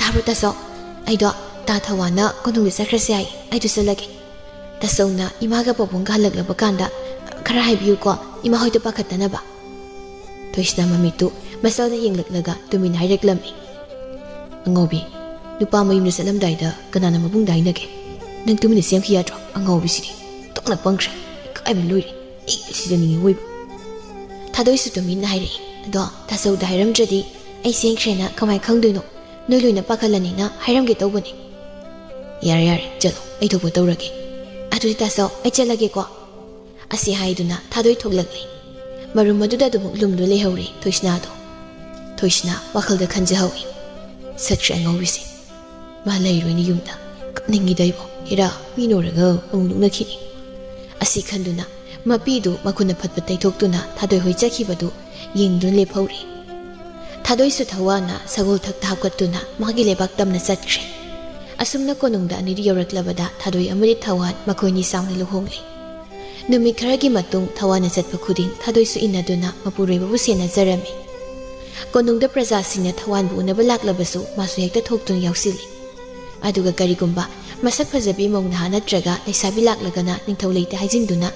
ꯇꯥꯕ꯭ꯔꯣ ꯇꯥꯆꯧ? ꯑꯩꯗꯣ ꯇꯥ ꯊꯋꯥꯟꯅ ꯀꯣꯅꯨꯡꯗ ꯆꯠꯈ꯭ꯔꯁꯦ ꯍꯥꯏ꯫ ꯑꯩꯗꯣ ꯆꯠꯂꯒꯦ꯫ ꯇꯥꯆꯧꯅ ꯏꯃꯥꯒ ꯄꯥꯕꯨꯡꯒ ꯍꯜꯂꯛꯂꯕ ꯀꯥꯟꯗ ꯈꯔ ꯍꯥꯏꯕꯤꯌꯨꯀꯣ, ꯏꯃꯥ ꯍꯣꯏꯗꯣ ꯄꯥꯈꯠꯇꯅꯕ"꯫ ꯊꯣꯏꯁꯅꯥ ꯃꯃꯤꯠꯇꯨ ꯃꯆꯧꯗ ꯌꯦꯡꯂꯛꯂꯒ ꯇꯨꯃꯤꯟ ꯍꯥꯏꯔꯛꯂꯝꯃꯤ, "ꯑꯉꯥꯎꯕꯤ, ꯅꯨꯄꯥ ꯃꯌꯨꯝꯗ ꯆꯠꯂꯝꯗꯥꯏꯗ ꯀꯅꯥꯅ ꯃꯕꯨꯡꯗ ꯍꯥꯏꯅꯒꯦ? ꯅꯪ ꯇꯨꯃꯤꯟꯅ ꯆꯦꯟꯈꯤ ꯌꯥꯗ꯭ꯔꯣ? ꯑꯉꯥꯎꯕꯤꯁꯤꯗꯤ ꯑꯣꯟꯊꯣꯛꯅ ꯄꯪꯈ꯭ꯔꯦ꯫ ꯏꯀꯥꯏꯕ ꯂꯣꯏꯔꯦ꯫ ꯑꯩ ꯁꯤꯖꯅꯤꯡꯉꯤ ꯑꯣꯏꯕ"꯫ ꯊꯥꯗꯣꯏꯁꯨ ꯇꯨꯃꯤꯟꯅ ꯍꯥꯏꯔꯛꯏ, "ꯑꯗꯣ ꯇꯥꯆꯧꯗ ꯍꯥꯏꯔꯝꯗ꯭ꯔꯗꯤ ꯑꯩ ꯆꯦꯟꯈ꯭ꯔꯦꯅ ꯀꯃꯥꯏ ꯈꯪꯗꯣꯏꯅꯣ? ꯅꯣꯏ ꯂꯣꯏꯅ ꯄꯥꯈꯠꯂꯅꯤꯅ ꯍꯥꯏꯔꯝꯒꯦ ꯇꯧꯕꯅꯦ"꯫ "ꯌꯥꯔꯦ ꯌꯥꯔꯦ, ꯆꯠꯂꯣ, ꯑꯩ ꯊꯣꯛꯄ ꯇꯧꯔꯒꯦ꯫ ꯑꯗꯨꯗꯤ ꯇꯥꯆꯧ, ꯑꯩ ꯆꯠꯂꯒꯦꯀꯣ"꯫ ꯑꯁꯤ ꯍꯥꯏꯗꯨꯅ ꯊꯥꯗꯣꯏ ꯊꯣꯛꯂꯛꯂꯦ꯫ ꯃꯔꯨꯝ ꯑꯗꯨꯗ ꯑꯗꯨꯃꯛ ꯂꯨꯝꯗꯨ ꯂꯩꯍꯧꯔꯦ ꯊꯣꯏꯁꯅꯥꯗꯣ꯫ ꯊꯣꯏꯁꯅꯥ ꯋꯥꯈꯜꯗ ꯈꯟꯖꯍꯧꯏ꯫ ꯁꯠꯈ꯭ꯔꯦ ꯑꯉꯧꯕꯤꯁꯦ꯫ ꯃꯥ ꯂꯩꯔꯣꯏꯅꯤ ꯌꯨꯝꯗ꯫ ꯀꯞꯅꯤꯡꯉꯤꯗ ꯑꯩꯕꯨ꯫ ꯏꯔꯥ, ꯃꯤ ꯅꯣꯔꯒ ꯑꯃꯨꯛ ꯅꯣꯛꯅꯈꯤꯅꯤ꯫ ꯑꯁꯤ ꯈꯟꯗꯨꯅ ꯃꯄꯤꯗꯨ ꯃꯈꯨꯠꯅ ꯐꯠ ꯐꯠ ꯇꯩꯊꯣꯛꯇꯨꯅ ꯊꯥꯗꯣꯏ ꯍꯣꯏ ꯆꯠꯈꯤꯕꯗꯨ ꯌꯦꯡꯗꯨꯅ ꯂꯦꯞꯍꯧꯔꯤ꯫ ꯊꯥꯗꯣꯏꯁꯨ ꯊꯋꯥꯟꯅ ꯁꯒꯣꯜ ꯊꯛꯇ ꯍꯥꯞꯀꯠꯇꯨꯅ ꯃꯥꯒꯤ ꯂꯩꯕꯥꯛ ꯇꯝꯅ ꯆꯠꯈ꯭ꯔꯦ꯫ ꯑꯁꯨꯝꯅ ꯀꯣꯅꯨꯡꯗ ꯑꯅꯤꯔꯛ ꯌꯧꯔꯛꯂꯕꯗ ꯊꯥꯗꯣꯏ ꯑꯃꯗꯤ ꯊꯋꯥꯟ ꯃꯈꯣꯏꯅꯤ ꯆꯥꯎꯅ ꯂꯨꯍꯣꯡꯂꯦ꯫ ꯅꯨꯃꯤꯠ ꯈꯔꯒꯤ ꯃꯇꯨꯡ ꯊꯋꯥꯟꯅ ꯆꯠꯄ ꯈꯨꯗꯤꯡ ꯊꯥꯗꯣꯏꯁꯨ ꯏꯟꯅꯗꯨꯅ ꯃꯄꯨꯔꯣꯏꯕꯕꯨ ꯁꯦꯟꯅꯖꯔꯝꯃꯤ꯫ ꯀꯣꯅꯨꯡꯗ ꯄ꯭ꯔꯖꯥꯁꯤꯡꯅ ꯊꯋꯥꯟꯕꯨ ꯎꯅꯕ ꯂꯥꯛꯂꯕꯁꯨ ꯃꯥꯁꯨ ꯍꯦꯛꯇ ꯊꯣꯛꯇꯨꯅ ꯌꯥꯎꯁꯤꯜꯂꯤ꯫ ꯑꯗꯨꯒ ꯀꯔꯤꯒꯨꯝꯕ ꯃꯁꯛ ꯐꯖꯕꯤ ꯃꯧ ꯅꯍꯥ ꯅꯠꯇ꯭ꯔꯒ ꯂꯩꯁꯥꯕꯤ ꯂꯥꯛꯂꯒꯅ ꯅꯤꯡꯊꯧ ꯂꯩꯇꯦ ꯍꯥꯏꯖꯤꯟꯗꯨꯅ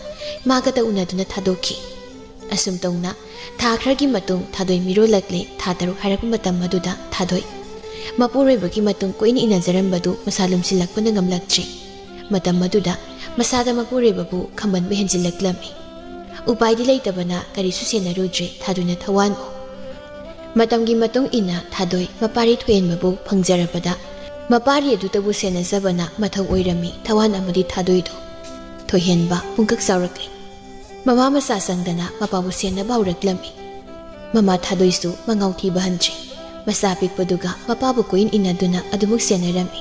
ꯃꯥꯒꯇ ꯎꯅꯗꯨꯅ ꯊꯥꯗꯣꯛꯈꯤ꯫ ꯑꯁꯨꯝ ꯇꯧꯅ ꯊꯥ ꯈꯔꯒꯤ ꯃꯇꯨꯡ ꯊꯥꯗꯣꯏ ꯃꯤꯔꯣꯜꯂꯛꯂꯦ꯫ ꯊꯥ ꯇꯔꯨꯛ ꯍꯥꯏꯔꯛꯄ ꯃꯇꯝ ꯑꯗꯨꯗ ꯊꯥꯗꯣꯏ ꯃꯄꯨꯔꯣꯏꯕꯒꯤ ꯃꯇꯨꯡ ꯀꯣꯏꯅ ꯏꯟꯅꯖꯔꯝꯕꯗꯨ ꯃꯁꯥ ꯂꯨꯝꯁꯤꯜꯂꯛꯄꯅ ꯉꯝꯂꯛꯇ꯭ꯔꯦ꯫ ꯃꯇꯝ ꯑꯗꯨꯗ ꯃꯁꯥꯗ ꯃꯄꯨꯔꯣꯏꯕꯕꯨ ꯈꯝꯕꯟꯕ ꯍꯦꯟꯖꯤꯜꯂꯛꯂꯝꯃꯤ꯫ ꯎꯄꯥꯏꯗꯤ ꯂꯩꯇꯕꯅ ꯀꯔꯤꯁꯨ ꯁꯦꯟꯅꯔꯨꯗ꯭ꯔꯦ ꯊꯥꯗꯣꯏꯅ ꯊꯋꯥꯟꯕꯨ꯫ ꯃꯇꯝꯒꯤ ꯃꯇꯨꯡ ꯏꯟꯅ ꯊꯥꯗꯣꯏ ꯃꯄꯥꯔꯤ ꯊꯣꯏꯍꯦꯟꯕꯕꯨ ꯐꯪꯖꯔꯕꯗ ꯃꯄꯥꯔꯤ ꯑꯗꯨꯇꯕꯨ ꯁꯦꯟꯅꯖꯕꯅ ꯃꯊꯧ ꯑꯣꯏꯔꯝꯃꯤ ꯊꯋꯥꯟ ꯑꯃꯗꯤ ꯊꯥꯗꯣꯏꯗꯨ꯫ ꯊꯣꯏꯍꯦꯟꯕ ꯄꯨꯡꯀꯛ ꯆꯥꯎꯔꯛꯂꯦ꯫ ꯃꯃꯥ ꯃꯆꯥ ꯆꯪꯗꯅ ꯃꯄꯥꯕꯨ ꯁꯦꯟꯅꯕ ꯍꯧꯔꯛꯂꯝꯃꯤ꯫ ꯃꯃꯥ ꯊꯥꯗꯣꯏꯁꯨ ꯃꯉꯥꯎ ꯊꯤꯕ ꯍꯟꯗ꯭ꯔꯤ꯫ ꯃꯆꯥ ꯑꯄꯤꯛꯄꯗꯨꯒ ꯃꯄꯥꯕꯨ ꯀꯣꯏꯏꯟ ꯏꯟꯅꯗꯨꯅ ꯑꯗꯨꯃꯛ ꯁꯦꯟꯅꯔꯝꯃꯤ꯫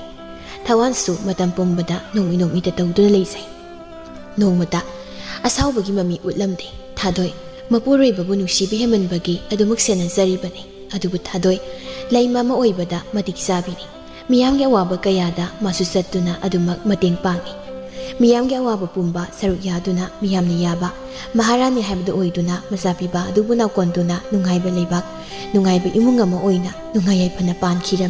ꯊꯋꯥꯟꯁꯨ ꯃꯇꯝ ꯄꯨꯝꯕꯗ ꯅꯣꯡꯃꯤ ꯅꯣꯡꯃꯤꯇ ꯇꯧꯗꯨꯅ ꯂꯩꯖꯩ꯫ ꯅꯣꯡꯃꯇ ꯑꯁꯥꯎꯕꯒꯤ ꯃꯃꯤ ꯎꯠꯂꯝꯗꯦ꯫ ꯊꯥꯗꯣꯏ ꯃꯄꯨꯔꯣꯏꯕꯕꯨ ꯅꯨꯡꯁꯤꯕ ꯍꯦꯟꯃꯟꯕꯒꯤ ꯑꯗꯨꯃꯛ ꯁꯦꯟꯅꯖꯔꯤꯕꯅꯤ꯫ ꯑꯗꯨꯕꯨ ꯊꯥꯗꯣꯏ ꯂꯩꯃ ꯑꯃ ꯑꯣꯏꯕꯗ ꯃꯇꯤꯛ ꯆꯥꯕꯤꯅꯤ꯫ ꯃꯤꯌꯥꯝꯒꯤ ꯑꯋꯥꯕ ꯀꯌꯥꯗ ꯃꯥꯁꯨ ꯆꯠꯇꯨꯅ ꯑꯗꯨꯃꯛ ꯃꯇꯦꯡ ꯄꯥꯡꯏ꯫ ꯃꯤꯌꯥꯝꯒꯤ ꯑꯋꯥꯕ ꯄꯨꯝꯕ ꯁꯔꯨꯛ ꯌꯥꯗꯨꯅ ꯃꯤꯌꯥꯝꯅ ꯌꯥꯕ ꯃꯍꯥꯔꯥꯅꯤ ꯍꯥꯏꯕꯗꯨ ꯑꯣꯏꯗꯨꯅ ꯃꯆꯥ ꯄꯤꯕ ꯑꯗꯨꯕꯨ ꯅꯥꯎꯀꯣꯟꯗꯨꯅ ꯅꯨꯡꯉꯥꯏꯕ ꯂꯩꯕꯥꯛ, ꯅꯨꯡꯉꯥꯏꯕ ꯏꯃꯨꯡ ꯑꯃ ꯑꯣꯏꯅ ꯅꯨꯡꯉꯥꯏ ꯌꯥꯏꯐꯅ ꯄꯥꯟꯈꯤꯔꯝꯃꯤ꯫